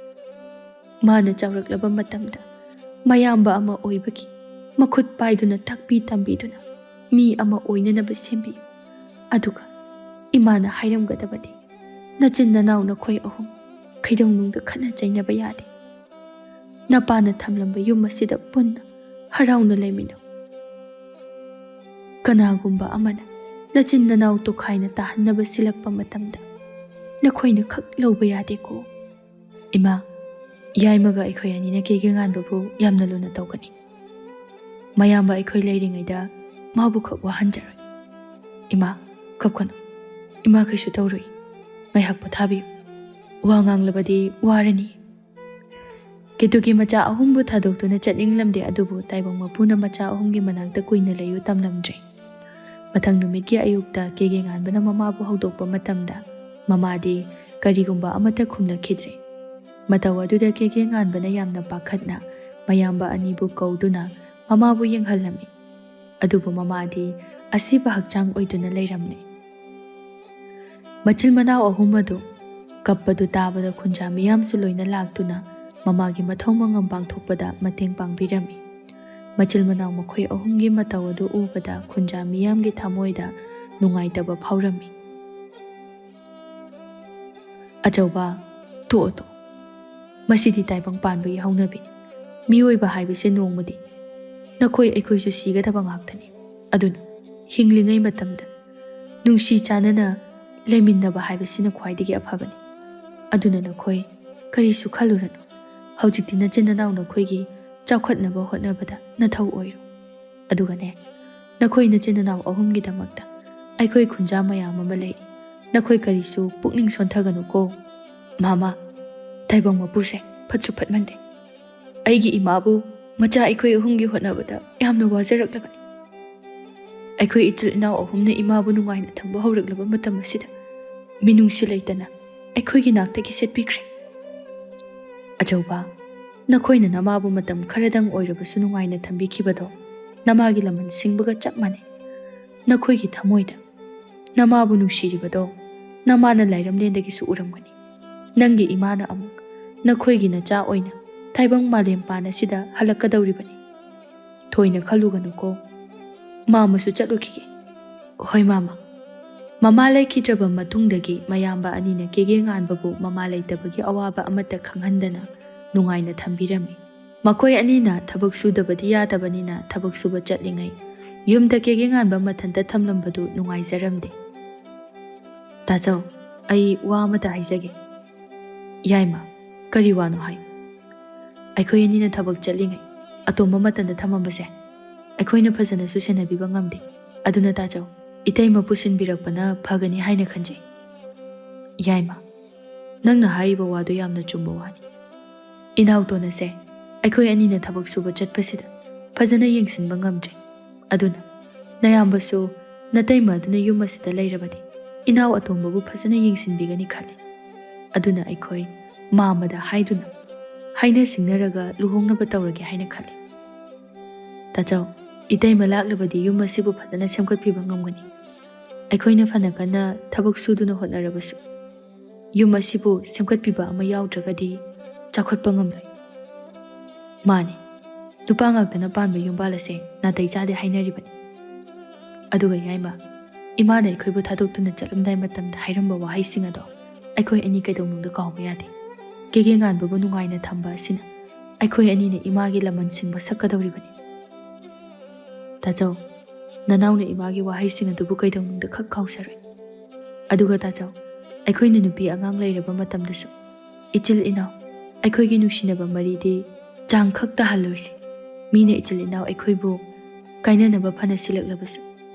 ꯃꯥꯅ ꯆꯥꯎꯔꯛꯂꯕ ꯃꯇꯝꯗ ꯃꯌꯥꯝꯕ ꯑꯃ ꯑꯣꯏꯕꯒꯤ ꯃꯈꯨꯠ ꯄꯥꯏꯗꯨꯅ ꯇꯥꯛꯄꯤ ꯇꯝꯕꯤꯗꯨꯅ ꯃꯤ ꯑꯃ ꯑꯣꯏꯅꯅꯕ ꯁꯦꯝꯕꯤꯌꯨ꯫ ꯑꯗꯨꯒ ꯏꯃꯥꯅ ꯍꯥꯏꯔꯝꯒꯗꯕꯗꯤ, ꯅꯆꯤꯟ ꯅꯅꯥꯎ ꯅꯈꯣꯏ ꯑꯍꯨꯝ ꯈꯩꯗꯧꯅꯨꯡꯗ ꯈꯠꯅ ꯆꯩꯅꯕ ꯌꯥꯗꯦ꯫ ꯅꯄꯥꯅ ꯊꯝꯂꯝꯕ ꯌꯨꯝ ꯑꯁꯤꯗ ꯄꯨꯟꯅ ꯍꯔꯥꯎꯅ ꯂꯩꯃꯤꯟꯅꯧ꯫ ꯀꯅꯥꯒꯨꯝꯕ ꯑꯃꯅ ꯅꯆꯤꯟ ꯅꯅꯥꯎ ꯇꯣꯈꯥꯏꯅ ꯇꯥꯍꯟꯅꯕ ꯁꯤꯜꯂꯛꯄ ꯃꯇꯝꯗ ꯅꯈꯣꯏꯅ ꯈꯛ ꯂꯧꯕ ꯌꯥꯗꯦꯀꯣ꯫ ꯏꯃꯥ, ꯌꯥꯏꯃꯒ ꯑꯩꯈꯣꯏ ꯑꯅꯤꯅ ꯀꯦꯒꯦ ꯉꯥꯟꯕꯕꯨ ꯌꯥꯝꯅ ꯂꯨꯅ ꯇꯧꯒꯅꯤ꯫ ꯃꯌꯥꯝꯕ ꯑꯩꯈꯣꯏ ꯂꯩꯔꯤꯉꯩꯗ ꯃꯥꯕꯨ ꯈꯛ ꯋꯥꯍꯟꯖꯔꯣꯏ꯫ ꯏꯃꯥ, ꯀꯞꯀꯅꯨ꯫ ꯏꯃꯥ ꯀꯩꯁꯨ ꯇꯧꯔꯣꯏ꯫ ꯉꯥꯏꯍꯥꯛ ꯄꯣꯊꯥꯕꯤꯌꯨ꯫ ꯋꯥ ꯉꯥꯡꯂꯕꯗꯤ ꯋꯥꯔꯅꯤ꯫ ꯀꯦꯇꯨꯒꯤ ꯃꯆꯥ ꯑꯍꯨꯝꯕꯨ ꯊꯥꯗꯣꯛꯇꯨꯅ ꯆꯠꯅꯤꯡꯂꯝꯗꯦ, ꯑꯗꯨꯕꯨ ꯇꯥꯏꯕꯪ ꯃꯄꯨꯅ ꯃꯆꯥ ꯑꯍꯨꯝꯒꯤ ꯃꯅꯥꯛꯇ ꯀꯨꯏꯅ ꯂꯩꯌꯨ ꯇꯝꯂꯝꯗ꯭ꯔꯦ꯫ ꯃꯊꯪ ꯅꯨꯃꯤꯠꯀꯤ ꯑꯌꯨꯛꯇ ꯀꯦꯒꯦ ꯉꯥꯟꯕꯅ ꯃꯃꯥꯕꯨ ꯍꯧꯗꯣꯛꯄ ꯃꯇꯝꯗ, ꯃꯃꯥꯗꯤ ꯀꯔꯤꯒꯨꯝꯕ ꯑꯃꯠꯇ ꯈꯨꯝꯂꯛꯈꯤꯗ꯭ꯔꯦ꯫ ꯃꯇꯧ ꯑꯗꯨꯗ ꯀꯦꯒꯦ ꯉꯥꯟꯕꯅ ꯌꯥꯝꯅ ꯄꯥꯈꯠꯅ ꯃꯌꯥꯝꯕ ꯑꯅꯤꯕꯨ ꯀꯧꯗꯨꯅ ꯃꯃꯥꯕꯨ ꯌꯦꯡꯍꯜꯂꯝꯃꯤ꯫ ꯑꯗꯨꯕꯨ ꯃꯃꯥꯗꯤ ꯑꯁꯤꯕ ꯍꯛꯆꯥꯡ ꯑꯣꯏꯗꯨꯅ ꯂꯩꯔꯝꯂꯦ꯫ ꯃꯆꯤꯟ ꯃꯅꯥꯎ ꯑꯍꯨꯝ ꯑꯗꯨ ꯀꯞꯄꯗꯨ ꯇꯥꯕꯗ ꯈꯨꯟꯖꯥ ꯃꯤꯌꯥꯝꯁꯨ ꯂꯣꯏꯅ ꯂꯥꯛꯇꯨꯅ ꯃꯃꯥꯒꯤ ꯃꯊꯧ ꯃꯉꯝ ꯄꯥꯡꯊꯣꯛꯄꯗ ꯃꯇꯦꯡ ꯄꯥꯡꯕꯤꯔꯝꯃꯤ꯫ ꯃꯆꯤꯟ ꯃꯅꯥꯎ ꯃꯈꯣꯏ ꯑꯍꯨꯝꯒꯤ ꯃꯇꯧ ꯑꯗꯨ ꯎꯕꯗ ꯈꯨꯟꯖꯥ ꯃꯤꯌꯥꯝꯒꯤ ꯊꯃꯣꯏꯗ ꯅꯨꯡꯉꯥꯏꯇꯕ ꯐꯥꯎꯔꯝꯃꯤ꯫ ꯑꯆꯧꯕ, ꯇꯣꯛꯑꯣ, ꯇꯣꯛꯑꯣ꯫ ꯃꯁꯤꯗꯤ ꯇꯥꯏꯕꯪ ꯄꯥꯟꯕꯒꯤ ꯍꯧꯅꯕꯤꯅꯤ꯫ ꯃꯤꯑꯣꯏꯕ ꯍꯥꯏꯕꯁꯦ ꯅꯣꯡꯃꯗꯤ ꯅꯈꯣꯏ ꯑꯩꯈꯣꯏꯁꯨ ꯁꯤꯒꯗꯕ ꯉꯥꯛꯇꯅꯤ꯫ ꯑꯗꯨꯅ ꯍꯤꯡꯂꯤꯉꯩ ꯃꯇꯝꯗ ꯅꯨꯡꯁꯤ ꯆꯥꯟꯅꯅ ꯂꯩꯃꯤꯟꯅꯕ ꯍꯥꯏꯕꯁꯤꯅ ꯈ꯭ꯋꯥꯏꯗꯒꯤ ꯑꯐꯕꯅꯤ꯫ ꯑꯗꯨꯅ ꯅꯈꯣꯏ ꯀꯔꯤꯁꯨ ꯈꯜꯂꯨꯔꯅꯨ꯫ ꯍꯧꯖꯤꯛꯇꯤ ꯅꯆꯤꯟ ꯅꯅꯥꯎ ꯅꯈꯣꯏꯒꯤ ꯆꯥꯎꯈꯠꯅꯕ ꯍꯣꯠꯅꯕꯗ ꯅꯊꯧ ꯑꯣꯏꯔꯣ꯫ ꯑꯗꯨꯒꯅꯦ, ꯅꯈꯣꯏ ꯅꯆꯤꯟ ꯅꯅꯥꯎ ꯑꯍꯨꯝꯒꯤꯗꯃꯛꯇ ꯑꯩꯈꯣꯏ ꯈꯨꯟꯖꯥ ꯃꯌꯥꯝ ꯑꯃ ꯂꯩꯔꯤ꯫ ꯅꯈꯣꯏ ꯀꯔꯤꯁꯨ ꯄꯨꯛꯅꯤꯡ ꯁꯣꯟꯊꯒꯅꯨꯀꯣ꯫ ꯃꯥꯃꯥ, ꯇꯥꯏꯕꯪ ꯃꯄꯨꯁꯦ ꯐꯠꯁꯨ ꯐꯠꯃꯟꯗꯦ꯫ ꯑꯩꯒꯤ ꯏꯃꯥꯕꯨ ꯃꯆꯥ ꯑꯩꯈꯣꯏ ꯑꯍꯨꯝꯒꯤ ꯍꯣꯠꯅꯕꯗ ꯌꯥꯝꯅ ꯋꯥꯖꯔꯛꯂꯕꯅꯤ꯫ ꯑꯩꯈꯣꯏ ꯏꯆꯤꯜ ꯏꯅꯥꯎ ꯑꯍꯨꯝꯅ ꯏꯃꯥꯕꯨ ꯅꯨꯡꯉꯥꯏꯅ ꯊꯝꯕ ꯍꯧꯔꯛꯂꯕ ꯃꯇꯝ ꯑꯁꯤꯗ ꯃꯤꯅꯨꯡꯁꯤ ꯂꯩꯇꯅ ꯑꯩꯈꯣꯏꯒꯤ ꯅꯥꯛꯇꯒꯤ ꯁꯦꯠꯄꯤꯈ꯭ꯔꯦ꯫ ꯑꯆꯧꯕ, ꯅꯈꯣꯏꯅ ꯅꯃꯥꯕꯨ ꯃꯇꯝ ꯈꯔꯗꯪ ꯑꯣꯏꯔꯕꯁꯨ ꯅꯨꯡꯉꯥꯏꯅ ꯊꯝꯕꯤꯈꯤꯕꯗꯣ ꯅꯃꯥꯒꯤ ꯂꯃꯟ ꯁꯤꯡꯕꯒ ꯆꯞ ꯃꯥꯟꯅꯩ꯫ ꯅꯈꯣꯏꯒꯤ ꯊꯃꯣꯏꯗ ꯅꯃꯥꯕꯨ ꯅꯨꯡꯁꯤꯔꯤꯕꯗꯣ ꯅꯃꯥꯅ ꯂꯥꯏꯔꯝꯂꯦꯟꯗꯒꯤꯁꯨ ꯎꯔꯝꯒꯅꯤ꯫ ꯅꯪꯒꯤ ꯏꯃꯥꯅ ꯑꯃꯨꯛ ꯅꯈꯣꯏꯒꯤ ꯅꯆꯥ ꯑꯣꯏꯅ ꯇꯥꯏꯕꯪ ꯃꯥꯂꯦꯝ ꯄꯥꯟ ꯑꯁꯤꯗ ꯍꯜꯂꯛꯀꯗꯧꯔꯤꯕꯅꯤ꯫ ꯊꯣꯏꯅ ꯈꯜꯂꯨꯒꯅꯨꯀꯣ꯫ ꯃꯥꯃꯁꯨ ꯆꯠꯂꯨꯈꯤꯒꯦ꯫ ꯍꯣꯏ ꯃꯥꯃ꯫ ꯃꯃꯥ ꯂꯩꯈꯤꯗ꯭ꯔꯕ ꯃꯇꯨꯡꯗꯒꯤ ꯃꯌꯥꯝꯕ ꯑꯅꯤꯅ ꯀꯦꯒꯦ ꯉꯥꯟꯕꯕꯨ ꯃꯃꯥ ꯂꯩꯇꯕꯒꯤ ꯑꯋꯥꯕ ꯑꯃꯠꯇ ꯈꯪꯍꯟꯗꯅ ꯅꯨꯡꯉꯥꯏꯅ ꯊꯝꯕꯤꯔꯝꯃꯤ꯫ ꯃꯈꯣꯏ ꯑꯅꯤꯅ ꯊꯕꯛ ꯁꯨꯗꯕꯗꯤ ꯌꯥꯗꯕꯅꯤꯅ ꯊꯕꯛ ꯁꯨꯕ ꯆꯠꯂꯤꯉꯩ ꯌꯨꯝꯗ ꯀꯦꯒꯦ ꯉꯥꯟꯕ ꯃꯊꯟꯇ ꯊꯝꯂꯝꯕꯗꯨ ꯅꯨꯡꯉꯥꯏꯖꯔꯝꯗꯦ꯫ ꯇꯥꯆꯧ, ꯑꯩ ꯋꯥ ꯑꯃꯇ ꯍꯥꯏꯖꯒꯦ꯫ ꯌꯥꯏꯃ, ꯀꯔꯤ ꯋꯥꯅꯣ ꯍꯥꯏ꯫ ꯑꯩꯈꯣꯏ ꯑꯅꯤꯅ ꯊꯕꯛ ꯆꯠꯂꯤꯉꯩ ꯑꯇꯣꯝꯕ ꯃꯊꯟꯇ ꯊꯝꯃꯝꯕꯁꯦ ꯑꯩꯈꯣꯏꯅ ꯐꯖꯅꯁꯨ ꯁꯦꯟꯅꯕꯤꯕ ꯉꯝꯗꯦ꯫ ꯑꯗꯨꯅ ꯇꯥꯆꯧ, ꯏꯇꯩꯃ ꯄꯨꯁꯤꯟꯕꯤꯔꯛꯄꯅ ꯐꯒꯅꯤ ꯍꯥꯏꯅ ꯈꯟꯖꯩ꯫ ꯌꯥꯏꯃ, ꯅꯪꯅ ꯍꯥꯏꯔꯤꯕ ꯋꯥꯗꯨ ꯌꯥꯝꯅ ꯆꯨꯝꯕ ꯋꯥꯅꯤ꯫ ꯏꯅꯥꯎꯇꯣꯟ ꯑꯁꯦ ꯑꯩꯈꯣꯏ ꯑꯅꯤꯅ ꯊꯕꯛ ꯁꯨꯕ ꯆꯠꯄꯁꯤꯗ ꯐꯖꯅ ꯌꯦꯡꯁꯤꯟꯕ ꯉꯝꯗ꯭ꯔꯦ꯫ ꯑꯗꯨꯅ ꯅꯌꯥꯝꯕꯁꯨ ꯅꯇꯩꯃ ꯑꯗꯨꯅ ꯌꯨꯝ ꯑꯁꯤꯗ ꯂꯩꯔꯕꯗꯤ ꯏꯅꯥꯎ ꯑꯇꯣꯝꯕꯕꯨ ꯐꯖꯅ ꯌꯦꯡꯁꯤꯟꯕꯤꯒꯅꯤ ꯈꯜꯂꯤ꯫ ꯑꯗꯨꯅ ꯑꯩꯈꯣꯏ ꯃꯥꯃꯗ ꯍꯥꯏꯗꯨꯅ ꯍꯥꯏꯅ ꯁꯤꯡꯅꯔꯒ ꯂꯨꯍꯣꯡꯅꯕ ꯇꯧꯔꯒꯦ ꯍꯥꯏꯅ ꯈꯜꯂꯤ꯫ ꯇꯥꯆꯧ, ꯏꯇꯩꯃ ꯂꯥꯛꯂꯕꯗꯤ ꯌꯨꯝ ꯑꯁꯤꯕꯨ ꯐꯖꯅ ꯁꯦꯝꯒꯠꯄꯤꯕ ꯉꯝꯒꯅꯤ꯫ ꯑꯩꯈꯣꯏꯅ ꯐꯅ ꯀꯟꯅ ꯊꯕꯛ ꯁꯨꯗꯨꯅ ꯍꯣꯠꯅꯔꯕꯁꯨ ꯌꯨꯝ ꯑꯁꯤꯕꯨ ꯁꯦꯝꯒꯠꯄꯤꯕ ꯑꯃ ꯌꯥꯎꯗ꯭ꯔꯒꯗꯤ ꯆꯥꯎꯈꯠꯄ ꯉꯝꯂꯣꯏ꯫ ꯃꯥꯅꯤ, ꯅꯨꯄꯥ ꯉꯥꯛꯇꯅ ꯄꯥꯟꯕ ꯌꯨꯝꯕꯥꯜ ꯑꯁꯦ ꯅꯥꯇꯩ ꯆꯥꯗꯦ ꯍꯥꯏꯅꯔꯤꯕꯅꯤ꯫ ꯑꯗꯨꯒ ꯌꯥꯏꯃ, ꯏꯃꯥꯅ ꯑꯩꯈꯣꯏꯕꯨ ꯊꯥꯗꯣꯛꯇꯨꯅ ꯆꯠꯂꯝꯗꯥꯏ ꯃꯇꯝꯗ ꯍꯥꯏꯔꯝꯕ ꯋꯥꯍꯩꯁꯤꯡ ꯑꯗꯣ ꯑꯩꯈꯣꯏ ꯑꯅꯤ ꯀꯩꯗꯧꯅꯨꯡꯗ ꯀꯥꯎꯕ ꯌꯥꯗꯦ꯫ ꯀꯦꯒꯦ ꯉꯥꯟꯕꯕꯨ ꯅꯨꯡꯉꯥꯏꯅ ꯊꯝꯕ ꯑꯁꯤꯅ ꯑꯩꯈꯣꯏ ꯑꯅꯤꯅ ꯏꯃꯥꯒꯤ ꯂꯃꯟ ꯁꯤꯡꯕ ꯁꯛꯀꯗꯧꯔꯤꯕꯅꯤ꯫ ꯇꯥꯆꯧ, ꯅꯅꯥꯎꯅ ꯏꯃꯥꯒꯤ ꯋꯥꯍꯩꯁꯤꯡ ꯑꯗꯨꯕꯨ ꯀꯩꯗꯧꯅꯨꯡꯗ ꯈꯛ ꯀꯥꯎꯖꯔꯣꯏ꯫ ꯑꯗꯨꯒ ꯇꯥꯆꯧ, ꯑꯩꯈꯣꯏꯅ ꯅꯨꯄꯤ ꯑꯉꯥꯡ ꯂꯩꯔꯕ ꯃꯇꯝꯗꯁꯨ ꯏꯆꯤꯜ ꯏꯅꯥꯎ, ꯑꯩꯈꯣꯏꯒꯤ ꯅꯨꯡꯁꯤꯅꯕ ꯃꯔꯤꯗꯤ ꯆꯥꯡ ꯈꯛ ꯇꯥꯍꯜꯂꯣꯏꯁꯤ꯫ ꯃꯤꯅ ꯏꯆꯤꯜ ꯏꯅꯥꯎ ꯑꯩꯈꯣꯏꯕꯨ ꯀꯥꯏꯅꯅꯕ ꯐꯅ ꯁꯤꯜꯂꯛꯂꯕꯁꯨ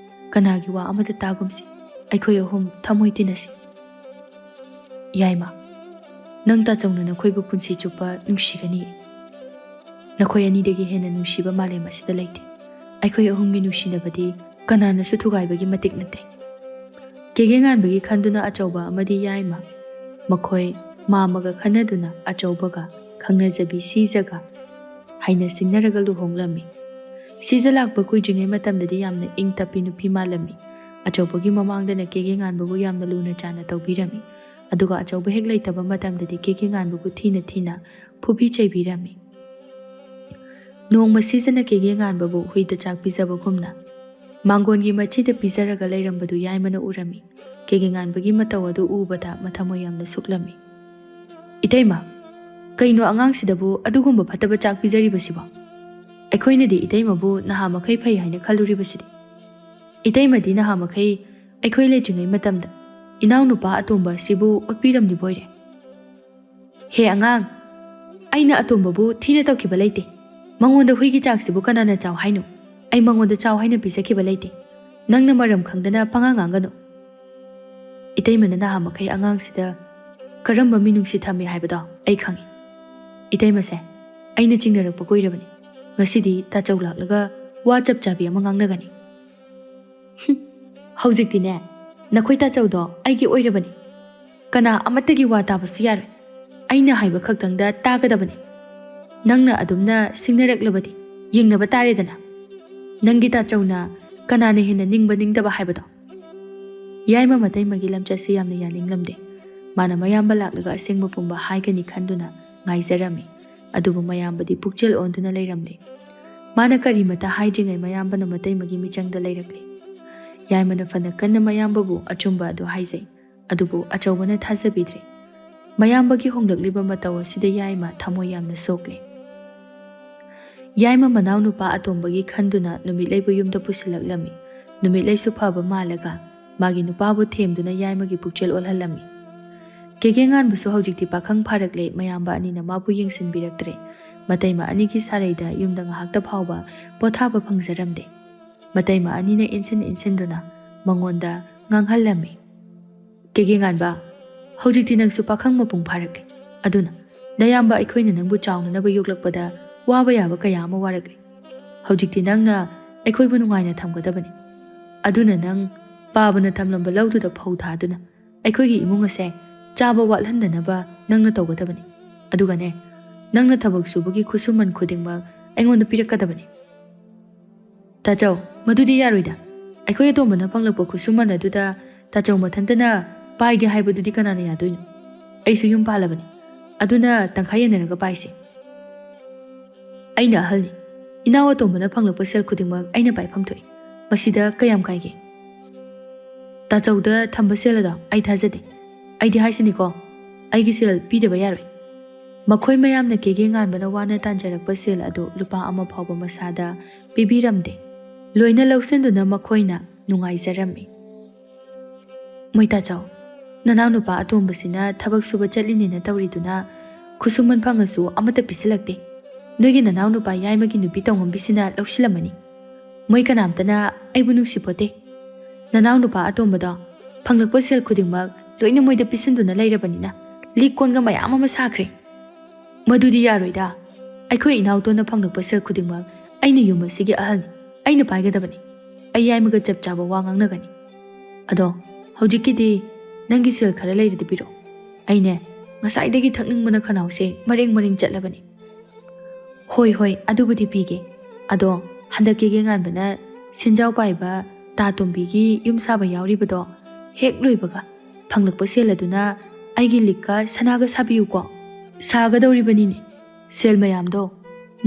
ꯀꯅꯥꯒꯤ ꯋꯥ ꯑꯃꯠꯇ ꯇꯥꯒꯨꯝꯁꯤ꯫ ꯑꯩꯈꯣꯏ ꯑꯍꯨꯝ ꯊꯃꯣꯏ ꯇꯤꯟꯅꯁꯤ꯫ ꯌꯥꯏꯃ, ꯅꯪ ꯇꯥꯆꯧꯅ ꯅꯈꯣꯏꯕꯨ ꯄꯨꯟꯁꯤ ꯆꯨꯞꯄ ꯅꯨꯡꯁꯤꯒꯅꯤ꯫ ꯅꯈꯣꯏ ꯑꯅꯤꯗꯒꯤ ꯍꯦꯟꯅ ꯅꯨꯡꯁꯤꯕ ꯃꯥꯂꯦꯝ ꯑꯁꯤꯗ ꯂꯩꯇꯦ꯫ ꯑꯩꯈꯣꯏ ꯑꯍꯨꯝꯒꯤ ꯅꯨꯡꯁꯤꯅꯕꯗꯤ ꯀꯅꯥꯅꯁꯨ ꯊꯨꯒꯥꯏꯕꯒꯤ ꯃꯇꯤꯛ ꯅꯠꯇꯦ꯫ ꯀꯦꯒꯦ ꯉꯥꯟꯕꯒꯤ ꯈꯟꯗꯨꯅ ꯑꯆꯧꯕ ꯑꯃꯗꯤ ꯌꯥꯏꯃ, ꯃꯈꯣꯏ ꯃꯥꯝꯃꯒ ꯈꯟꯅꯗꯨꯅ ꯑꯆꯧꯕꯒ ꯈꯪꯅꯖꯕꯤ ꯁꯤꯖꯒ ꯍꯥꯏꯅ ꯁꯤꯡꯅꯔꯒ ꯂꯨꯍꯣꯡꯂꯝꯃꯤ꯫ ꯁꯤꯖ ꯂꯥꯛꯄ ꯀꯨꯏꯗ꯭ꯔꯤꯉꯩ ꯃꯇꯝꯗꯗꯤ ꯌꯥꯝꯅ ꯏꯪ ꯇꯞꯄꯤ ꯅꯨꯄꯤ ꯃꯥꯜꯂꯝꯃꯤ꯫ ꯑꯆꯧꯕꯒꯤ ꯃꯃꯥꯡꯗꯅ ꯀꯦꯒꯦ ꯉꯥꯟꯕꯕꯨ ꯌꯥꯝꯅ ꯂꯨꯅ ꯆꯥꯟꯅ ꯇꯧꯕꯤꯔꯝꯃꯤ꯫ ꯑꯗꯨꯒ ꯑꯆꯧꯕ ꯍꯦꯛ ꯂꯩꯇꯕ ꯃꯇꯝꯗꯗꯤ ꯀꯦꯒꯦ ꯉꯥꯟꯕꯕꯨ ꯊꯤꯅ ꯊꯤꯅ ꯐꯨꯕꯤ ꯆꯩꯕꯤꯔꯝꯃꯤ꯫ ꯅꯣꯡꯃ ꯁꯤꯖꯅ ꯀꯦꯒꯦ ꯉꯥꯟꯕꯕꯨ ꯍꯨꯏꯗ ꯆꯥꯛ ꯄꯤꯖꯕꯒꯨꯝꯅ ꯃꯥꯡꯒꯣꯟꯒꯤ ꯃꯆꯤꯗ ꯄꯤꯖꯔꯒ ꯂꯩꯔꯝꯕꯗꯨ ꯌꯥꯏꯃꯅ ꯎꯔꯝꯃꯤ꯫ ꯀꯦꯒꯦ ꯉꯥꯟꯕꯒꯤ ꯃꯇꯧ ꯑꯗꯨ ꯎꯕꯗ ꯃꯊꯃꯣꯏ ꯌꯥꯝꯅ ꯁꯣꯛꯂꯝꯃꯤ꯫ "ꯏꯇꯩꯃ, ꯀꯩꯅꯣ ꯑꯉꯥꯡꯁꯤꯗꯕꯨ ꯑꯗꯨꯒꯨꯝꯕ ꯐꯠꯇꯕ ꯆꯥꯛ ꯄꯤꯖꯔꯤꯕꯁꯤꯕꯣ? ꯑꯩꯈꯣꯏꯅꯗꯤ ꯏꯇꯩꯃꯕꯨ ꯅꯍꯥ ꯃꯈꯩ ꯐꯩ ꯍꯥꯏꯅ ꯈꯜꯂꯨꯔꯤꯕꯁꯤꯗꯤ꯫ ꯏꯇꯩꯃꯗꯤ ꯅꯍꯥ ꯃꯈꯩ ꯑꯩꯈꯣꯏ ꯂꯩꯇ꯭ꯔꯤꯉꯩ ꯃꯇꯝꯗ ꯏꯅꯥꯎꯅꯨꯄꯥ ꯑꯇꯣꯝꯕ ꯑꯁꯤꯕꯨ ꯑꯣꯠꯄꯤꯔꯝꯂꯤꯕ ꯑꯣꯏꯔꯦ꯫" "ꯍꯦ ꯑꯉꯥꯡ, ꯑꯩꯅ ꯑꯇꯣꯝꯕꯕꯨ ꯊꯤꯅ ꯇꯧꯈꯤꯕ ꯂꯩꯇꯦ꯫ ꯃꯉꯣꯟꯗ ꯍꯨꯏꯒꯤ ꯆꯥꯛꯁꯤꯕꯨ ꯀꯅꯥꯅ ꯆꯥꯎ ꯍꯥꯏꯅꯣ? ꯑꯩ ꯃꯉꯣꯟꯗ ꯆꯥꯎ ꯍꯥꯏꯅ ꯄꯤꯖꯈꯤꯕ ꯂꯩꯇꯦ꯫ ꯅꯪꯅ ꯃꯔꯝ ꯈꯪꯗꯅ ꯄꯉꯥꯡ ꯉꯥꯡꯒꯅꯨ꯫ ꯏꯇꯩꯃꯅ ꯅꯍꯥ ꯃꯈꯩ ꯑꯉꯥꯡꯁꯤꯗ ꯀꯔꯝꯕ ꯃꯤꯅꯨꯡꯁꯤ ꯊꯝꯃꯤ ꯍꯥꯏꯕꯗꯣ ꯑꯩ ꯈꯪꯏ꯫ ꯏꯇꯩꯃꯁꯦ ꯑꯩꯅ ꯆꯤꯡꯅꯔꯛꯄ ꯀꯨꯏꯔꯕꯅꯤ꯫ ꯉꯁꯤꯗꯤ ꯇꯥꯆꯧ ꯂꯥꯛꯂꯒ ꯋꯥ ꯆꯞ ꯆꯥꯕꯤ ꯑꯃ ꯉꯥꯡꯅꯒꯅꯤ꯫" "ꯍꯨꯝ, ꯍꯧꯖꯤꯛꯇꯤꯅꯦ, ꯅꯈꯣꯏ ꯇꯥꯆꯧꯗꯣ ꯑꯩꯒꯤ ꯑꯣꯏꯔꯕꯅꯤ꯫ ꯀꯅꯥ ꯑꯃꯠꯇꯒꯤ ꯋꯥ ꯇꯥꯕꯁꯨ ꯌꯥꯔꯣꯏ꯫ ꯑꯩꯅ ꯍꯥꯏꯕ ꯈꯛꯇꯪꯗ ꯇꯥꯒꯗꯕꯅꯤ꯫ ꯅꯪꯅ ꯑꯗꯨꯝꯅ ꯁꯤꯡꯅꯔꯛꯂꯕꯗꯤ ꯌꯦꯡꯅꯕ ꯇꯥꯔꯦꯗꯅ꯫ ꯅꯪꯒꯤ ꯇꯥꯆꯧꯅ ꯀꯅꯥꯅ ꯍꯦꯟꯅ ꯅꯤꯡꯕ ꯅꯤꯡꯗꯕ ꯍꯥꯏꯕꯗꯣ꯫" ꯌꯥꯏꯃ ꯃꯇꯩꯃꯒꯤ ꯂꯝꯆꯠꯁꯤ ꯌꯥꯝꯅ ꯌꯥꯅꯤꯡꯂꯝꯗꯦ꯫ ꯃꯥꯅ ꯃꯌꯥꯝꯕ ꯂꯥꯛꯂꯒ ꯑꯁꯦꯡꯕ ꯄꯨꯝꯕ ꯍꯥꯏꯒꯅꯤ ꯈꯟꯗꯨꯅ ꯉꯥꯏꯖꯔꯝꯃꯤ꯫ ꯑꯗꯨꯕꯨ ꯃꯌꯥꯝꯕꯗꯤ ꯄꯨꯛꯆꯦꯜ ꯑꯣꯟꯗꯨꯅ ꯂꯩꯔꯝꯂꯦ꯫ ꯃꯥꯅ ꯀꯔꯤꯃꯇ ꯍꯥꯏꯗ꯭ꯔꯤꯉꯩ ꯃꯌꯥꯝꯕꯅ ꯃꯇꯩꯃꯒꯤ ꯃꯤꯆꯪꯗ ꯂꯩꯔꯛꯂꯦ꯫ ꯌꯥꯏꯃꯅ ꯐꯅ ꯀꯟꯅ ꯃꯌꯥꯝꯕꯕꯨ ꯑꯆꯨꯝꯕ ꯑꯗꯨ ꯍꯥꯏꯖꯩ꯫ ꯑꯗꯨꯕꯨ ꯑꯆꯧꯕꯅ ꯊꯥꯖꯕꯤꯗ꯭ꯔꯦ꯫ ꯃꯌꯥꯝꯕꯒꯤ ꯍꯣꯡꯂꯛꯂꯤꯕ ꯃꯇꯧ ꯑꯁꯤꯗ ꯌꯥꯏꯃ ꯊꯃꯣꯏ ꯌꯥꯝꯅ ꯁꯣꯛꯂꯦ꯫ ꯌꯥꯏꯃ ꯃꯅꯥꯎꯅꯨꯄꯥ ꯑꯇꯣꯝꯕꯒꯤ ꯈꯟꯗꯨꯅ ꯅꯨꯃꯤꯠꯂꯩꯕꯨ ꯌꯨꯝꯗ ꯄꯨꯁꯤꯜꯂꯛꯂꯝꯃꯤ꯫ ꯅꯨꯃꯤꯠꯂꯩꯁꯨ ꯐꯕ ꯃꯥꯜꯂꯒ ꯃꯥꯒꯤ ꯅꯨꯄꯥꯕꯨ ꯊꯦꯝꯗꯨꯅ ꯌꯥꯏꯃꯒꯤ ꯄꯨꯛꯆꯦꯜ ꯑꯣꯜꯍꯜꯂꯝꯃꯤ꯫ ꯀꯦꯒꯦ ꯉꯥꯟꯕꯁꯨ ꯍꯧꯖꯤꯛꯇꯤ ꯄꯥꯈꯪ ꯐꯥꯔꯛꯂꯦ, ꯃꯌꯥꯝꯕ ꯑꯅꯤꯅ ꯃꯥꯕꯨ ꯌꯦꯡꯁꯤꯟꯕꯤꯔꯛꯇ꯭ꯔꯦ꯫ ꯃꯇꯩꯃ ꯑꯅꯤꯒꯤ ꯁꯥꯔꯩꯗ ꯌꯨꯝꯗ ꯉꯥꯏꯍꯥꯛꯇ ꯐꯥꯎꯕ ꯄꯣꯊꯥꯕ ꯐꯪꯖꯔꯝꯗꯦ꯫ ꯃꯇꯩꯃ ꯑꯅꯤꯅ ꯏꯟꯁꯤꯟ ꯏꯟꯁꯤꯟꯗꯨꯅ ꯃꯉꯣꯟꯗ ꯉꯥꯡꯍꯜꯂꯝꯃꯤ꯫ "ꯀꯦꯒꯦ ꯉꯥꯟꯕ, ꯍꯧꯖꯤꯛꯇꯤ ꯅꯪꯁꯨ ꯄꯥꯈꯪ ꯃꯄꯨꯡ ꯐꯥꯔꯛꯂꯦ꯫ ꯑꯗꯨꯅ ꯅꯌꯥꯝꯕ ꯑꯩꯈꯣꯏꯅ ꯅꯪꯕꯨ ꯆꯥꯎꯅꯅꯕ ꯌꯣꯛꯂꯛꯄꯗ ꯋꯥꯕ ꯌꯥꯕ ꯀꯌꯥ ꯑꯃ ꯋꯥꯔꯛꯂꯦ꯫ ꯍꯧꯖꯤꯛꯇꯤ ꯅꯪꯅ ꯑꯩꯈꯣꯏꯕꯨ ꯅꯨꯡꯉꯥꯏꯅ ꯊꯝꯒꯗꯕꯅꯤ꯫ ꯑꯗꯨꯅ ꯅꯪ ꯄꯥꯕꯅ ꯊꯝꯂꯝꯕ ꯂꯧꯗꯨꯗ ꯐꯧ ꯊꯥꯗꯨꯅ ꯑꯩꯈꯣꯏꯒꯤ ꯏꯃꯨꯡ ꯑꯁꯦ ꯆꯥꯕ ꯋꯥꯠꯍꯟꯗꯅꯕ ꯅꯪꯅ ꯇꯧꯒꯗꯕꯅꯤ꯫ ꯑꯗꯨꯒꯅꯦ, ꯅꯪꯅ ꯊꯕꯛ ꯁꯨꯕꯒꯤ ꯈꯨꯠꯁꯨꯃꯟ ꯈꯨꯗꯤꯡꯃꯛ ꯑꯩꯉꯣꯟꯗ ꯄꯤꯔꯛꯀꯗꯕꯅꯤ꯫" "ꯇꯥꯆꯧ, ꯃꯗꯨꯗꯤ ꯌꯥꯔꯣꯏꯗ꯫ ꯑꯩꯈꯣꯏ ꯑꯇꯣꯝꯕꯅ ꯐꯪꯂꯛꯄ ꯈꯨꯠꯁꯨꯃꯟ ꯑꯗꯨꯗ ꯇꯥꯆꯧ ꯃꯊꯟꯇꯅ ꯄꯥꯏꯒꯦ ꯍꯥꯏꯕꯗꯨꯗꯤ ꯀꯅꯥꯅ ꯌꯥꯗꯣꯏꯅꯣ? ꯑꯩꯁꯨ ꯌꯨꯝ ꯄꯥꯜꯂꯕꯅꯤ꯫ ꯑꯗꯨꯅ ꯇꯪꯈꯥꯏ ꯌꯦꯟꯅꯔꯒ ꯄꯥꯏꯁꯤ꯫" "ꯑꯩꯅ ꯑꯍꯜꯅꯤ꯫ ꯏꯅꯥꯎ ꯑꯇꯣꯝꯕꯅ ꯐꯪꯂꯛꯄ ꯁꯦꯜ ꯈꯨꯗꯤꯡꯃꯛ ꯑꯩꯅ ꯄꯥꯏꯐꯝ ꯊꯣꯛꯏ꯫ ꯃꯁꯤꯗ ꯀꯌꯥꯝ ꯀꯥꯏꯒꯦ? ꯇꯥꯆꯧꯗ ꯊꯝꯕ ꯁꯦꯜ ꯑꯗꯣ ꯑꯩ ꯊꯥꯖꯗꯦ꯫ ꯑꯩꯗꯤ ꯍꯥꯏꯁꯤꯅꯤꯀꯣ, ꯑꯩꯒꯤ ꯁꯦꯜ ꯄꯤꯗꯕ ꯌꯥꯔꯣꯏ꯫" ꯃꯈꯣꯏ ꯃꯌꯥꯝꯅ ꯀꯦꯒꯦ ꯉꯥꯟꯕꯅ ꯋꯥꯅ ꯇꯥꯟꯖꯔꯛꯄ ꯁꯦꯜ ꯑꯗꯨ ꯂꯨꯄꯥ ꯑꯃ ꯐꯥꯎꯕ ꯃꯁꯥꯗ ꯄꯤꯕꯤꯔꯝꯗꯦ꯫ ꯂꯣꯏꯅ ꯂꯧꯁꯤꯟꯗꯨꯅ ꯃꯈꯣꯏꯅ ꯅꯨꯡꯉꯥꯏꯖꯔꯝꯃꯤ꯫ "ꯃꯣꯏꯇꯥꯆꯧ, ꯅꯅꯥꯎꯅꯨꯄꯥ ꯑꯇꯣꯝꯕꯁꯤꯅ ꯊꯕꯛ ꯁꯨꯕ ꯆꯠꯂꯤꯅꯦꯅ ꯇꯧꯔꯤꯗꯨꯅ ꯈꯨꯠꯁꯨꯃꯟ ꯐꯪꯉꯁꯨ ꯑꯃꯠꯇ ꯄꯤꯁꯤꯜꯂꯛꯇꯦ꯫ ꯅꯣꯏꯒꯤ ꯅꯅꯥꯎꯅꯨꯄꯥ ꯌꯥꯏꯃꯒꯤ ꯅꯨꯄꯤ ꯇꯧꯉꯝꯕꯤꯁꯤꯅ ꯂꯧꯁꯤꯜꯂꯝꯃꯅꯤ꯫ ꯃꯣꯏ ꯀꯅꯥꯝꯇꯅ ꯑꯩꯕꯨ ꯅꯨꯡꯁꯤꯄꯣꯠꯇꯦ꯫ ꯅꯅꯥꯎꯅꯨꯄꯥ ꯑꯇꯣꯝꯕꯗꯣ ꯐꯪꯂꯛꯄ ꯁꯦꯜ ꯈꯨꯗꯤꯡꯃꯛ ꯂꯣꯏꯅ ꯃꯣꯏꯗ ꯄꯤꯁꯤꯟꯗꯨꯅ ꯂꯩꯔꯕꯅꯤꯅ ꯂꯤꯛ ꯀꯣꯟꯒ ꯃꯌꯥꯝ ꯑꯃ ꯁꯥꯈ꯭ꯔꯦ꯫" "ꯃꯗꯨꯗꯤ ꯌꯥꯔꯣꯏꯗ꯫ ꯑꯩꯈꯣꯏ ꯏꯅꯥꯎꯇꯣꯟꯅ ꯐꯪꯂꯛꯄ ꯁꯦꯜ ꯈꯨꯗꯤꯡꯃꯛ ꯑꯩꯅ ꯌꯨꯝ ꯑꯁꯤꯒꯤ ꯑꯍꯜꯅꯤ꯫ ꯑꯩꯅ ꯄꯥꯏꯒꯗꯕꯅꯤ꯫ ꯑꯩ ꯌꯥꯏꯃꯒ ꯆꯞ ꯆꯥꯕ ꯋꯥ ꯉꯥꯡꯅꯒꯅꯤ꯫ ꯑꯗꯣ ꯍꯧꯖꯤꯛꯀꯤꯗꯤ ꯅꯪꯒꯤ ꯁꯦꯜ ꯈꯔ ꯂꯩꯔꯗꯤ ꯄꯤꯔꯛꯑꯣ꯫ ꯑꯩꯅꯦ, ꯉꯁꯥꯏꯗꯒꯤ ꯊꯛꯅꯤꯡꯕꯅ ꯈꯅꯥꯎꯁꯦ ꯃꯔꯦꯡ ꯃꯔꯦꯡ ꯆꯠꯂꯕꯅꯤ꯫" "ꯍꯣꯏ, ꯍꯣꯏ, ꯑꯗꯨꯕꯨꯗꯤ ꯄꯤꯒꯦ꯫ ꯑꯗꯣ ꯍꯟꯗꯛ ꯀꯦꯒꯦ ꯉꯥꯟꯕꯅ ꯁꯦꯟꯖꯥꯎ ꯄꯥꯏꯕ ꯇꯥ ꯇꯣꯝꯕꯤꯒꯤ ꯌꯨꯝ ꯁꯥꯕ ꯌꯥꯎꯔꯤꯕꯗꯣ ꯍꯦꯛ ꯂꯣꯏꯕꯒ ꯐꯪꯂꯛꯄ ꯁꯦꯜ ꯑꯗꯨꯅ ꯑꯩꯒꯤ ꯂꯤꯛꯀ ꯁꯅꯥꯒ ꯁꯥꯕꯤꯌꯨꯀꯣ꯫" "ꯁꯥꯒꯗꯧꯔꯤꯕꯅꯤꯅꯦ꯫ ꯁꯦꯜ ꯃꯌꯥꯝꯗꯣ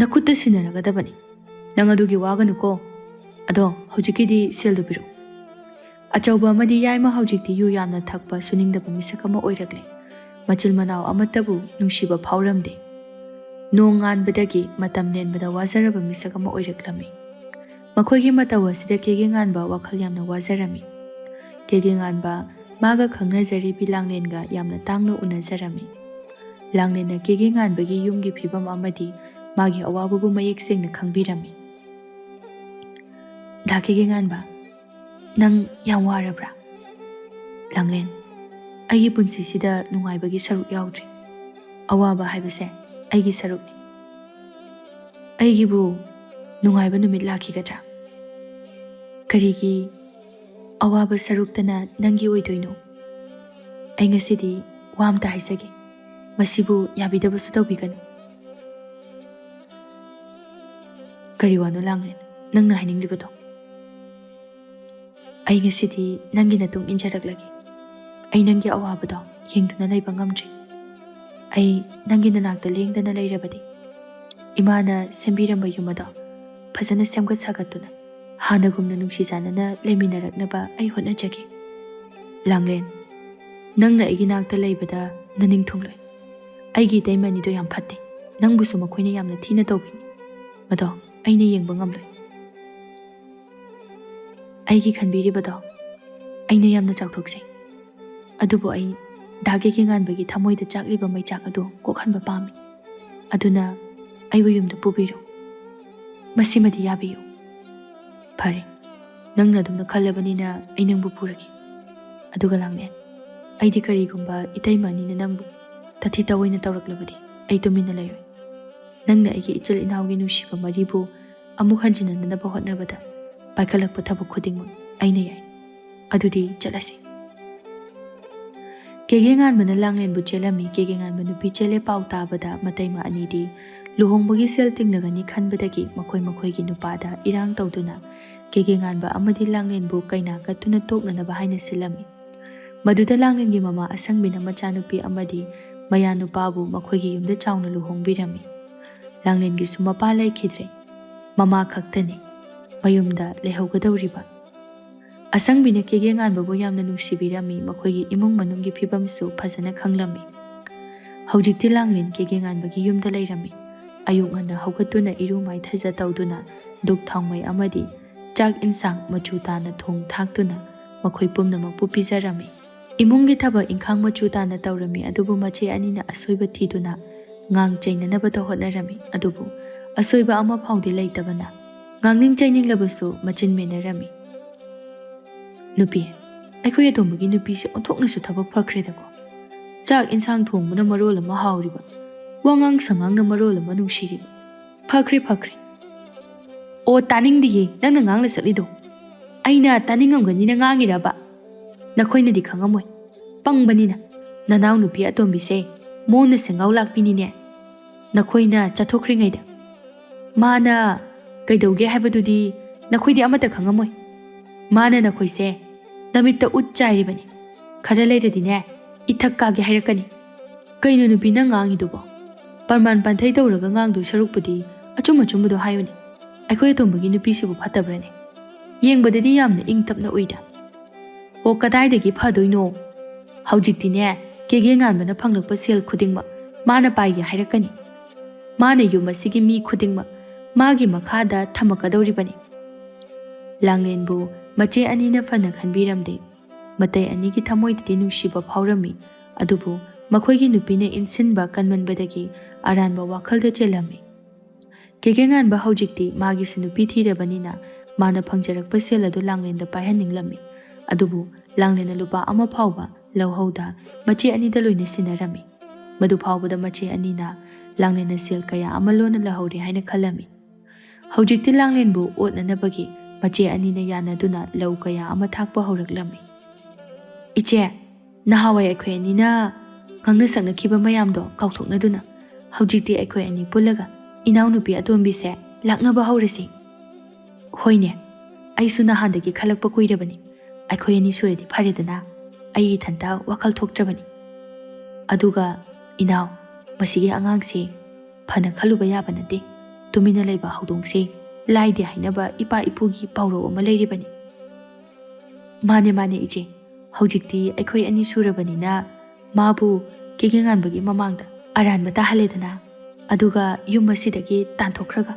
ꯅꯈꯨꯠꯇ ꯁꯤꯟꯅꯔꯒꯗꯕꯅꯤ꯫ ꯅꯪ ꯑꯗꯨꯒꯤ ꯋꯥꯒꯅꯨꯀꯣ꯫ ꯑꯗꯣ ꯍꯧꯖꯤꯛꯀꯤꯗꯤ ꯁꯦꯜꯗꯨ ꯄꯤꯔꯛꯎ꯫" ꯑꯆꯧꯕ ꯑꯃꯗꯤ ꯌꯥꯏꯃ ꯍꯧꯖꯤꯛꯇꯤ ꯌꯨ ꯌꯥꯝꯅ ꯊꯛꯄ, ꯁꯨꯅꯤꯡꯗꯕ ꯃꯤꯁꯛ ꯑꯃ ꯑꯣꯏꯔꯛꯂꯦ꯫ ꯃꯆꯤꯜ ꯃꯅꯥꯎ ꯑꯃꯠꯇꯕꯨ ꯅꯨꯡꯁꯤꯕ ꯐꯥꯎꯔꯝꯗꯦ꯫ ꯅꯣꯡ ꯉꯥꯟꯕꯗꯒꯤ ꯃꯇꯝ ꯂꯦꯟꯕꯗ ꯋꯥꯖꯔꯕ ꯃꯤꯁꯛ ꯑꯃ ꯑꯣꯏꯔꯛꯂꯝꯃꯤ꯫ ꯃꯈꯣꯏꯒꯤ ꯃꯇꯧ ꯑꯁꯤꯗ ꯀꯦꯒꯦ ꯉꯥꯟꯕ ꯋꯥꯈꯜ ꯌꯥꯝꯅ ꯋꯥꯖꯔꯝꯃꯤ꯫ ꯀꯦꯒꯦ ꯉꯥꯟꯕ ꯃꯥꯒ ꯈꯪꯅꯖꯔꯤꯕꯤ ꯂꯥꯡꯂꯦꯟꯒ ꯌꯥꯝꯅ ꯇꯥꯡꯅ ꯎꯅꯖꯔꯝꯃꯤ꯫ ꯂꯥꯡꯂꯦꯟꯅ ꯀꯦꯒꯦ ꯉꯥꯟꯕꯒꯤ ꯌꯨꯝꯒꯤ ꯐꯤꯕꯝ ꯑꯃꯗꯤ ꯃꯥꯒꯤ ꯑꯋꯥꯕꯕꯨ ꯃꯌꯦꯛ ꯁꯦꯡꯅ ꯈꯪꯕꯤꯔꯝꯃꯤ꯫ "ꯗꯥ ꯀꯦꯒꯦ ꯉꯥꯟꯕ, ꯅꯪ ꯌꯥꯝ ꯋꯥꯔꯕ꯭ꯔꯥ?" ꯂꯥꯡꯂꯦꯟ, ꯑꯩꯒꯤ ꯄꯨꯟꯁꯤꯁꯤꯗ ꯅꯨꯡꯉꯥꯏꯕꯒꯤ ꯁꯔꯨꯛ ꯌꯥꯎꯗ꯭ꯔꯤ꯫ ꯑꯋꯥꯕ ꯍꯥꯏꯕꯁꯦ ꯑꯩꯒꯤ ꯁꯔꯨꯛꯅꯤ꯫ ꯑꯩꯒꯤꯕꯨ ꯅꯨꯡꯉꯥꯏꯕ ꯅꯨꯃꯤꯠ ꯂꯥꯛꯈꯤꯒꯗ꯭ꯔꯥ? ꯀꯔꯤꯒꯤ ꯑꯋꯥꯕ ꯁꯔꯨꯛꯇꯅ ꯅꯪꯒꯤ ꯑꯣꯏꯗꯣꯏꯅꯣ? ꯑꯩ ꯉꯁꯤꯗꯤ ꯋꯥ ꯑꯝꯇ ꯍꯥꯏꯖꯒꯦ, ꯃꯁꯤꯕꯨ ꯌꯥꯕꯤꯗꯕꯁꯨ ꯇꯧꯕꯤꯒꯅꯨ꯫ ꯀꯔꯤ ꯋꯥꯅꯣ ꯂꯥꯡꯂꯦꯟ, ꯅꯪꯅ ꯍꯥꯏꯅꯤꯡꯂꯤꯕꯗꯣ? ꯑꯩ ꯉꯁꯤꯗꯤ ꯅꯪꯒꯤ ꯅꯇꯨꯡ ꯏꯟꯖꯔꯛꯂꯒꯦ꯫ ꯑꯩ ꯅꯪꯒꯤ ꯑꯋꯥꯕꯗꯣ ꯌꯦꯡꯗꯨꯅ ꯂꯩꯕ ꯉꯝꯗ꯭ꯔꯤ꯫ ꯑꯩ ꯅꯪꯒꯤ ꯅꯅꯥꯛꯇ ꯂꯦꯡꯗꯅ ꯂꯩꯔꯕꯗꯤ ꯏꯃꯥꯅ ꯁꯦꯝꯕꯤꯔꯝꯕ ꯌꯨꯝ ꯑꯗꯣ ꯐꯖꯅ ꯁꯦꯝꯒꯠ ꯁꯥꯒꯠꯇꯨꯅ ꯍꯥꯟꯅꯒꯨꯝꯅ ꯅꯨꯡꯁꯤ ꯆꯥꯟꯅꯅ ꯂꯩꯃꯤꯟꯅꯔꯛꯅꯕ ꯑꯩ ꯍꯣꯠꯅꯖꯒꯦ꯫ ꯂꯥꯡꯂꯦꯟ, ꯅꯪꯅ ꯑꯩꯒꯤ ꯅꯥꯛꯇ ꯂꯩꯕꯗ ꯅꯅꯤꯡ ꯊꯨꯡꯂꯣꯏ꯫ ꯑꯩꯒꯤ ꯏꯇꯩꯃ ꯑꯅꯤꯗꯣ ꯌꯥꯝ ꯐꯠꯇꯦ꯫ ꯅꯪꯕꯨꯁꯨ ꯃꯈꯣꯏꯅ ꯌꯥꯝꯅ ꯊꯤꯅ ꯇꯧꯕꯤ꯫ ꯃꯗꯣ ꯑꯩꯅ ꯌꯦꯡꯕ ꯉꯝꯂꯣꯏ꯫ ꯑꯩꯒꯤ ꯈꯟꯕꯤꯔꯤꯕꯗꯣ ꯑꯩꯅ ꯌꯥꯝꯅ ꯆꯥꯎꯊꯣꯛꯆꯩ꯫ ꯑꯗꯨꯕꯨ ꯑꯩ ꯗꯥ ꯀꯦꯀꯦ ꯉꯥꯟꯕꯒꯤ ꯊꯃꯣꯏꯗ ꯆꯥꯛꯂꯤꯕ ꯃꯩꯆꯥꯛ ꯑꯗꯨ ꯀꯣꯛꯍꯟꯕ ꯄꯥꯝꯃꯤ꯫ ꯑꯗꯨꯅ ꯑꯩꯕꯨ ꯌꯨꯝꯗ ꯄꯨꯕꯤꯔꯣ꯫ ꯃꯁꯤꯃꯗꯤ ꯌꯥꯕꯤꯌꯨ꯫ ꯐꯔꯦ, ꯅꯪꯅ ꯑꯗꯨꯝꯅ ꯈꯜꯂꯕꯅꯤꯅ ꯑꯩ ꯅꯪꯕꯨ ꯄꯨꯔꯒꯦ꯫ ꯑꯗꯨꯒ ꯂꯥꯡꯂꯦꯟ, ꯑꯩꯗꯤ ꯀꯔꯤꯒꯨꯝꯕ ꯏꯇꯩꯃ ꯑꯅꯤꯅ ꯅꯪꯕꯨ ꯇꯥꯊꯤ ꯇꯥꯑꯣꯏꯅ ꯇꯧꯔꯛꯂꯕꯗꯤ ꯑꯩ ꯇꯨꯃꯤꯟꯅ ꯂꯩꯔꯣꯏ꯫ ꯅꯪꯅ ꯑꯩꯒꯤ ꯏꯆꯤꯜ ꯏꯅꯥꯎꯒꯤ ꯅꯨꯡꯁꯤꯕ ꯃꯔꯤꯕꯨ ꯑꯃꯨꯛ ꯍꯟꯖꯤꯟꯅꯅꯕ ꯍꯣꯠꯅꯕꯗ ꯄꯥꯏꯈꯠꯂꯛꯄ ꯊꯕꯛ ꯈꯨꯗꯤꯡꯃꯛ ꯑꯩꯅ ꯌꯥꯏ꯫ ꯑꯗꯨꯗꯤ ꯆꯠꯂꯁꯤ꯫ ꯀꯦꯒꯦ ꯉꯥꯟꯕꯅ ꯂꯥꯡꯂꯦꯟꯕꯨ ꯆꯦꯜꯂꯝꯃꯤ꯫ ꯀꯦꯒꯦ ꯉꯥꯟꯕ ꯅꯨꯄꯤ ꯆꯦꯜꯂꯦ ꯄꯥꯎ ꯇꯥꯕꯗ ꯃꯇꯩꯃ ꯑꯅꯤꯗꯤ ꯂꯨꯍꯣꯡꯕꯒꯤ ꯁꯦꯜ ꯇꯤꯡꯂꯒꯅꯤ ꯈꯟꯕꯗꯒꯤ ꯃꯈꯣꯏ ꯃꯈꯣꯏꯒꯤ ꯅꯨꯄꯥꯗ ꯏꯔꯥꯡ ꯇꯧꯗꯨꯅ ꯀꯦꯒꯦ ꯉꯥꯟꯕ ꯑꯃꯗꯤ ꯂꯥꯡꯂꯦꯟꯕꯨ ꯀꯩꯅꯥ ꯀꯠꯇꯨꯅ ꯇꯣꯛꯅꯅꯕ ꯍꯥꯏꯅ ꯁꯤꯜꯂꯝꯃꯤ꯫ ꯃꯗꯨꯗ ꯂꯥꯡꯂꯦꯟꯒꯤ ꯃꯃꯥ ꯑꯁꯪꯕꯤꯅ ꯃꯆꯥꯅꯨꯄꯤ ꯑꯃꯗꯤ ꯃꯌꯥꯅꯨꯄꯥꯕꯨ ꯃꯈꯣꯏꯒꯤ ꯌꯨꯝꯗ ꯆꯥꯎꯅ ꯂꯨꯍꯣꯡꯕꯤꯔꯝꯃꯤ꯫ ꯂꯥꯡꯂꯦꯟꯒꯤꯁꯨ ꯃꯄꯥ ꯂꯩꯈꯤꯗ꯭ꯔꯦ꯫ ꯃꯃꯥ ꯈꯛꯇꯅꯤ ꯃꯌꯨꯝꯗ ꯂꯩꯍꯧꯒꯗꯧꯔꯤꯕ꯫ ꯑꯁꯪꯕꯤꯅ ꯀꯦꯒꯦ ꯉꯥꯟꯕꯕꯨ ꯌꯥꯝꯅ ꯅꯨꯡꯁꯤꯕꯤꯔꯝꯃꯤ꯫ ꯃꯈꯣꯏꯒꯤ ꯏꯃꯨꯡ ꯃꯅꯨꯡꯒꯤ ꯐꯤꯕꯝꯁꯨ ꯐꯖꯅ ꯈꯪꯂꯝꯃꯤ꯫ ꯍꯧꯖꯤꯛꯇꯤ ꯂꯥꯡꯂꯦꯟ ꯀꯦꯒꯦ ꯉꯥꯟꯕꯒꯤ ꯌꯨꯝꯗ ꯂꯩꯔꯝꯃꯤ꯫ ꯑꯌꯨꯛ ꯉꯟꯅ ꯍꯧꯒꯠꯇꯨꯅ ꯏꯔꯨ ꯃꯥꯏꯊꯖ ꯇꯧꯗꯨꯅ ꯙꯨꯞ ꯊꯥꯎꯃꯩ ꯑꯃꯗꯤ ꯆꯥꯛ ꯏꯟꯁꯥꯡ ꯃꯆꯨ ꯇꯥꯅ ꯊꯣꯡ ꯊꯥꯛꯇꯨꯅ ꯃꯈꯣꯏ ꯄꯨꯝꯅꯃꯛꯄꯨ ꯄꯤꯖꯔꯝꯃꯤ꯫ ꯏꯃꯨꯡꯒꯤ ꯊꯕꯛ ꯏꯪꯈꯥꯡ ꯃꯆꯨ ꯇꯥꯅ ꯇꯧꯔꯝꯃꯤ꯫ ꯑꯗꯨꯕꯨ ꯃꯆꯦ ꯑꯅꯤꯅ ꯑꯁꯣꯏꯕ ꯊꯤꯗꯨꯅ ꯉꯥꯡ ꯆꯩꯅꯅꯕꯗ ꯍꯣꯠꯅꯔꯝꯃꯤ꯫ ꯑꯗꯨꯕꯨ ꯑꯁꯣꯏꯕ ꯑꯃ ꯐꯥꯎꯗꯤ ꯂꯩꯇꯕꯅ ꯉꯥꯡꯅꯤꯡ ꯆꯩꯅꯤꯡꯂꯕꯁꯨ ꯃꯆꯤꯟ ꯃꯦꯟꯅꯔꯝꯃꯤ꯫ ꯅꯨꯄꯤ, ꯑꯩꯈꯣꯏ ꯑꯇꯣꯝꯕꯒꯤ ꯅꯨꯄꯤꯁꯦ ꯑꯣꯟꯊꯣꯛꯅꯁꯨ ꯊꯕꯛ ꯐꯈ꯭ꯔꯦꯗꯀꯣ꯫ ꯆꯥꯛ ꯏꯟꯁꯥꯡ ꯊꯣꯡꯕꯅ ꯃꯔꯣꯜ ꯑꯃ ꯍꯥꯎꯔꯤꯕ, ꯋꯥꯉꯥꯡ ꯁꯉꯥꯡꯅ ꯃꯔꯣꯜ ꯑꯃ ꯅꯨꯡꯁꯤꯔꯤꯕ꯫ ꯐꯈ꯭ꯔꯦ, ꯐꯈ꯭ꯔꯦ꯫ ꯑꯣ, ꯇꯥꯅꯤꯡꯗꯤꯌꯦ ꯅꯪꯅ ꯉꯥꯡꯂ ꯆꯠꯂꯤꯗꯣ꯫ ꯑꯩꯅ ꯇꯥꯅꯤꯡꯉꯝꯒꯅꯤꯅ ꯉꯥꯡꯉꯤꯔꯕ? ꯅꯈꯣꯏꯅꯗꯤ ꯈꯪꯉꯝꯃꯣꯏ, ꯄꯪꯕꯅꯤꯅ꯫ ꯅꯅꯥꯎ ꯅꯨꯄꯤ ꯑꯇꯣꯝꯕꯤꯁꯦ ꯃꯣꯟꯅ ꯁꯦꯡꯒꯥꯎ ꯂꯥꯛꯄꯤꯅꯤꯅꯦ꯫ ꯅꯈꯣꯏꯅ ꯆꯠꯊꯣꯛꯈ꯭ꯔꯤꯉꯩꯗ ꯃꯥꯅ ꯀꯩꯗꯧꯒꯦ ꯍꯥꯏꯕꯗꯨꯗꯤ ꯅꯈꯣꯏꯗꯤ ꯑꯃꯠꯇ ꯈꯪꯉꯝꯃꯣꯏ꯫ ꯃꯥꯅ ꯅꯈꯣꯏꯁꯦ ꯅꯃꯤꯠꯇ ꯎꯠ ꯆꯥꯏꯔꯤꯕꯅꯤ꯫ ꯈꯔ ꯂꯩꯔꯗꯤꯅꯦ, ꯏꯊꯛ ꯀꯥꯒꯦ ꯍꯥꯏꯔꯛꯀꯅꯤ꯫ ꯀꯩꯅꯣ ꯅꯨꯄꯤ ꯅꯪ ꯉꯥꯡꯉꯤꯗꯨꯕꯣ? ꯄ꯭ꯔꯃꯥꯟ ꯄꯥꯟꯊꯩ ꯇꯧꯔꯒ ꯉꯥꯡꯗꯣꯏ ꯁꯔꯨꯛꯄꯨꯗꯤ ꯑꯆꯨꯝ ꯑꯆꯨꯝꯕꯗꯣ ꯍꯥꯏꯌꯨꯅꯦ꯫ ꯑꯩꯈꯣꯏ ꯑꯇꯣꯝꯕꯒꯤ ꯅꯨꯄꯤꯁꯤꯕꯨ ꯐꯠꯇꯕ꯭ꯔꯅꯦ? ꯌꯦꯡꯕꯗꯗꯤ ꯌꯥꯝꯅ ꯏꯪ ꯇꯞꯅ ꯎꯏꯗ꯫ ꯑꯣ, ꯀꯗꯥꯏꯗꯒꯤ ꯐꯗꯣꯏꯅꯣ? ꯍꯧꯖꯤꯛꯇꯤꯅꯦ, ꯀꯦꯒꯦ ꯉꯥꯟꯕꯅ ꯐꯪꯂꯛꯄ ꯁꯦꯜ ꯈꯨꯗꯤꯡꯃꯛ ꯃꯥꯅ ꯄꯥꯏꯒꯦ ꯍꯥꯏꯔꯛꯀꯅꯤ꯫ ꯃꯥꯅ ꯌꯨꯝ ꯑꯁꯤꯒꯤ ꯃꯤ ꯈꯨꯗꯤꯡꯃꯛ ꯃꯥꯒꯤ ꯃꯈꯥꯗ ꯊꯝꯃꯛꯀꯗꯧꯔꯤꯕꯅꯤ꯫ ꯂꯥꯡꯂꯦꯟꯕꯨ ꯃꯆꯦ ꯑꯅꯤꯅ ꯐꯅ ꯈꯟꯕꯤꯔꯝꯗꯦ꯫ ꯃꯇꯩ ꯑꯅꯤꯒꯤ ꯊꯃꯣꯏꯗꯗꯤ ꯅꯨꯡꯁꯤꯕ ꯐꯥꯎꯔꯝꯃꯤ, ꯑꯗꯨꯕꯨ ꯃꯈꯣꯏꯒꯤ ꯅꯨꯄꯤꯅ ꯏꯟꯁꯤꯟꯕ ꯀꯟꯃꯟꯕꯗꯒꯤ ꯑꯔꯥꯟꯕ ꯋꯥꯈꯜꯗ ꯆꯦꯜꯂꯝꯃꯤ꯫ ꯀꯦꯒꯦ ꯉꯥꯟꯕ ꯍꯧꯖꯤꯛꯇꯤ ꯃꯥꯒꯤꯁꯨ ꯅꯨꯄꯤ ꯊꯤꯔꯕꯅꯤꯅ ꯃꯥꯅ ꯐꯪꯖꯔꯛꯄ ꯁꯦꯜ ꯑꯗꯨ ꯂꯥꯡꯂꯦꯟꯗ ꯄꯥꯏꯍꯟꯅꯤꯡꯂꯝꯃꯤ꯫ ꯑꯗꯨꯕꯨ ꯂꯥꯡꯂꯦꯟꯅ ꯂꯨꯄꯥ ꯑꯃ ꯐꯥꯎꯕ ꯂꯧꯍꯧꯗ ꯃꯆꯦ ꯑꯅꯤꯗ ꯂꯣꯏꯅ ꯁꯤꯟꯅꯔꯝꯃꯤ꯫ ꯃꯗꯨ ꯐꯥꯎꯕꯗ ꯃꯆꯦ ꯑꯅꯤꯅ ꯂꯥꯡꯂꯦꯟꯅ ꯁꯦꯜ ꯀꯌꯥ ꯑꯃ ꯂꯣꯟꯅ ꯂꯧꯍꯧꯔꯦ ꯍꯥꯏꯅ ꯈꯜꯂꯝꯃꯤ꯫ ꯍꯧꯖꯤꯛꯇꯤ ꯂꯥꯡꯂꯦꯟꯕꯨ ꯑꯣꯠꯅꯅꯕꯒꯤ ꯃꯆꯦ ꯑꯅꯤꯅ ꯌꯥꯅꯗꯨꯅ ꯂꯧ ꯀꯌꯥ ꯑꯃ ꯊꯥꯛꯄ ꯍꯧꯔꯛꯂꯝꯃꯤ꯫ "ꯏꯆꯦ, ꯅꯍꯥꯟꯋꯥꯏ ꯑꯩꯈꯣꯏ ꯑꯅꯤꯅ ꯉꯥꯡꯅ ꯁꯛꯅꯈꯤꯕ ꯃꯌꯥꯝꯗꯣ ꯀꯥꯎꯊꯣꯛꯅꯗꯨꯅ ꯍꯧꯖꯤꯛꯇꯤ ꯑꯩꯈꯣꯏ ꯑꯅꯤ ꯄꯨꯜꯂꯒ ꯏꯅꯥꯎꯅꯨꯄꯤ ꯑꯇꯣꯝꯕꯤꯁꯦ ꯂꯥꯛꯅꯕ ꯍꯧꯔꯁꯤ꯫" "ꯍꯣꯏꯅꯦ, ꯑꯩꯁꯨ ꯅꯍꯥꯟꯗꯒꯤ ꯈꯜꯂꯛꯄ ꯀꯨꯏꯔꯕꯅꯤ꯫ ꯑꯩꯈꯣꯏ ꯑꯅꯤ ꯁꯨꯔꯗꯤ ꯐꯔꯦꯗꯅ, ꯑꯩ ꯏꯊꯟꯇ ꯋꯥꯈꯜ ꯊꯣꯛꯇ꯭ꯔꯕꯅꯤ꯫ ꯑꯗꯨꯒ ꯏꯅꯥꯎ, ꯃꯁꯤꯒꯤ ꯑꯉꯥꯡꯁꯤ ꯐꯅ ꯈꯜꯂꯨꯕ ꯌꯥꯕ ꯅꯠꯇꯦ꯫ ꯇꯨꯃꯤꯟꯅ ꯂꯩꯕ ꯍꯧꯗꯣꯡꯁꯦ ꯂꯥꯏꯗꯦ ꯍꯥꯏꯅꯕ ꯏꯄꯥ ꯏꯄꯨꯒꯤ ꯄꯥꯎꯔꯧ ꯑꯃ ꯂꯩꯔꯤꯕꯅꯤ꯫" "ꯃꯥꯅꯦ, ꯃꯥꯅꯦ ꯏꯆꯦ, ꯍꯧꯖꯤꯛꯇꯤ ꯑꯩꯈꯣꯏ ꯑꯅꯤ ꯁꯨꯔꯕꯅꯤꯅ ꯃꯥꯕꯨ ꯀꯦꯒꯦ ꯉꯥꯟꯕꯒꯤ ꯃꯃꯥꯡꯗ ꯑꯔꯥꯟꯕ ꯇꯥꯍꯜꯂꯦꯗꯅ, ꯑꯗꯨꯒ ꯌꯨꯝ ꯑꯁꯤꯗꯒꯤ ꯇꯥꯟꯊꯣꯛꯈ꯭ꯔꯒ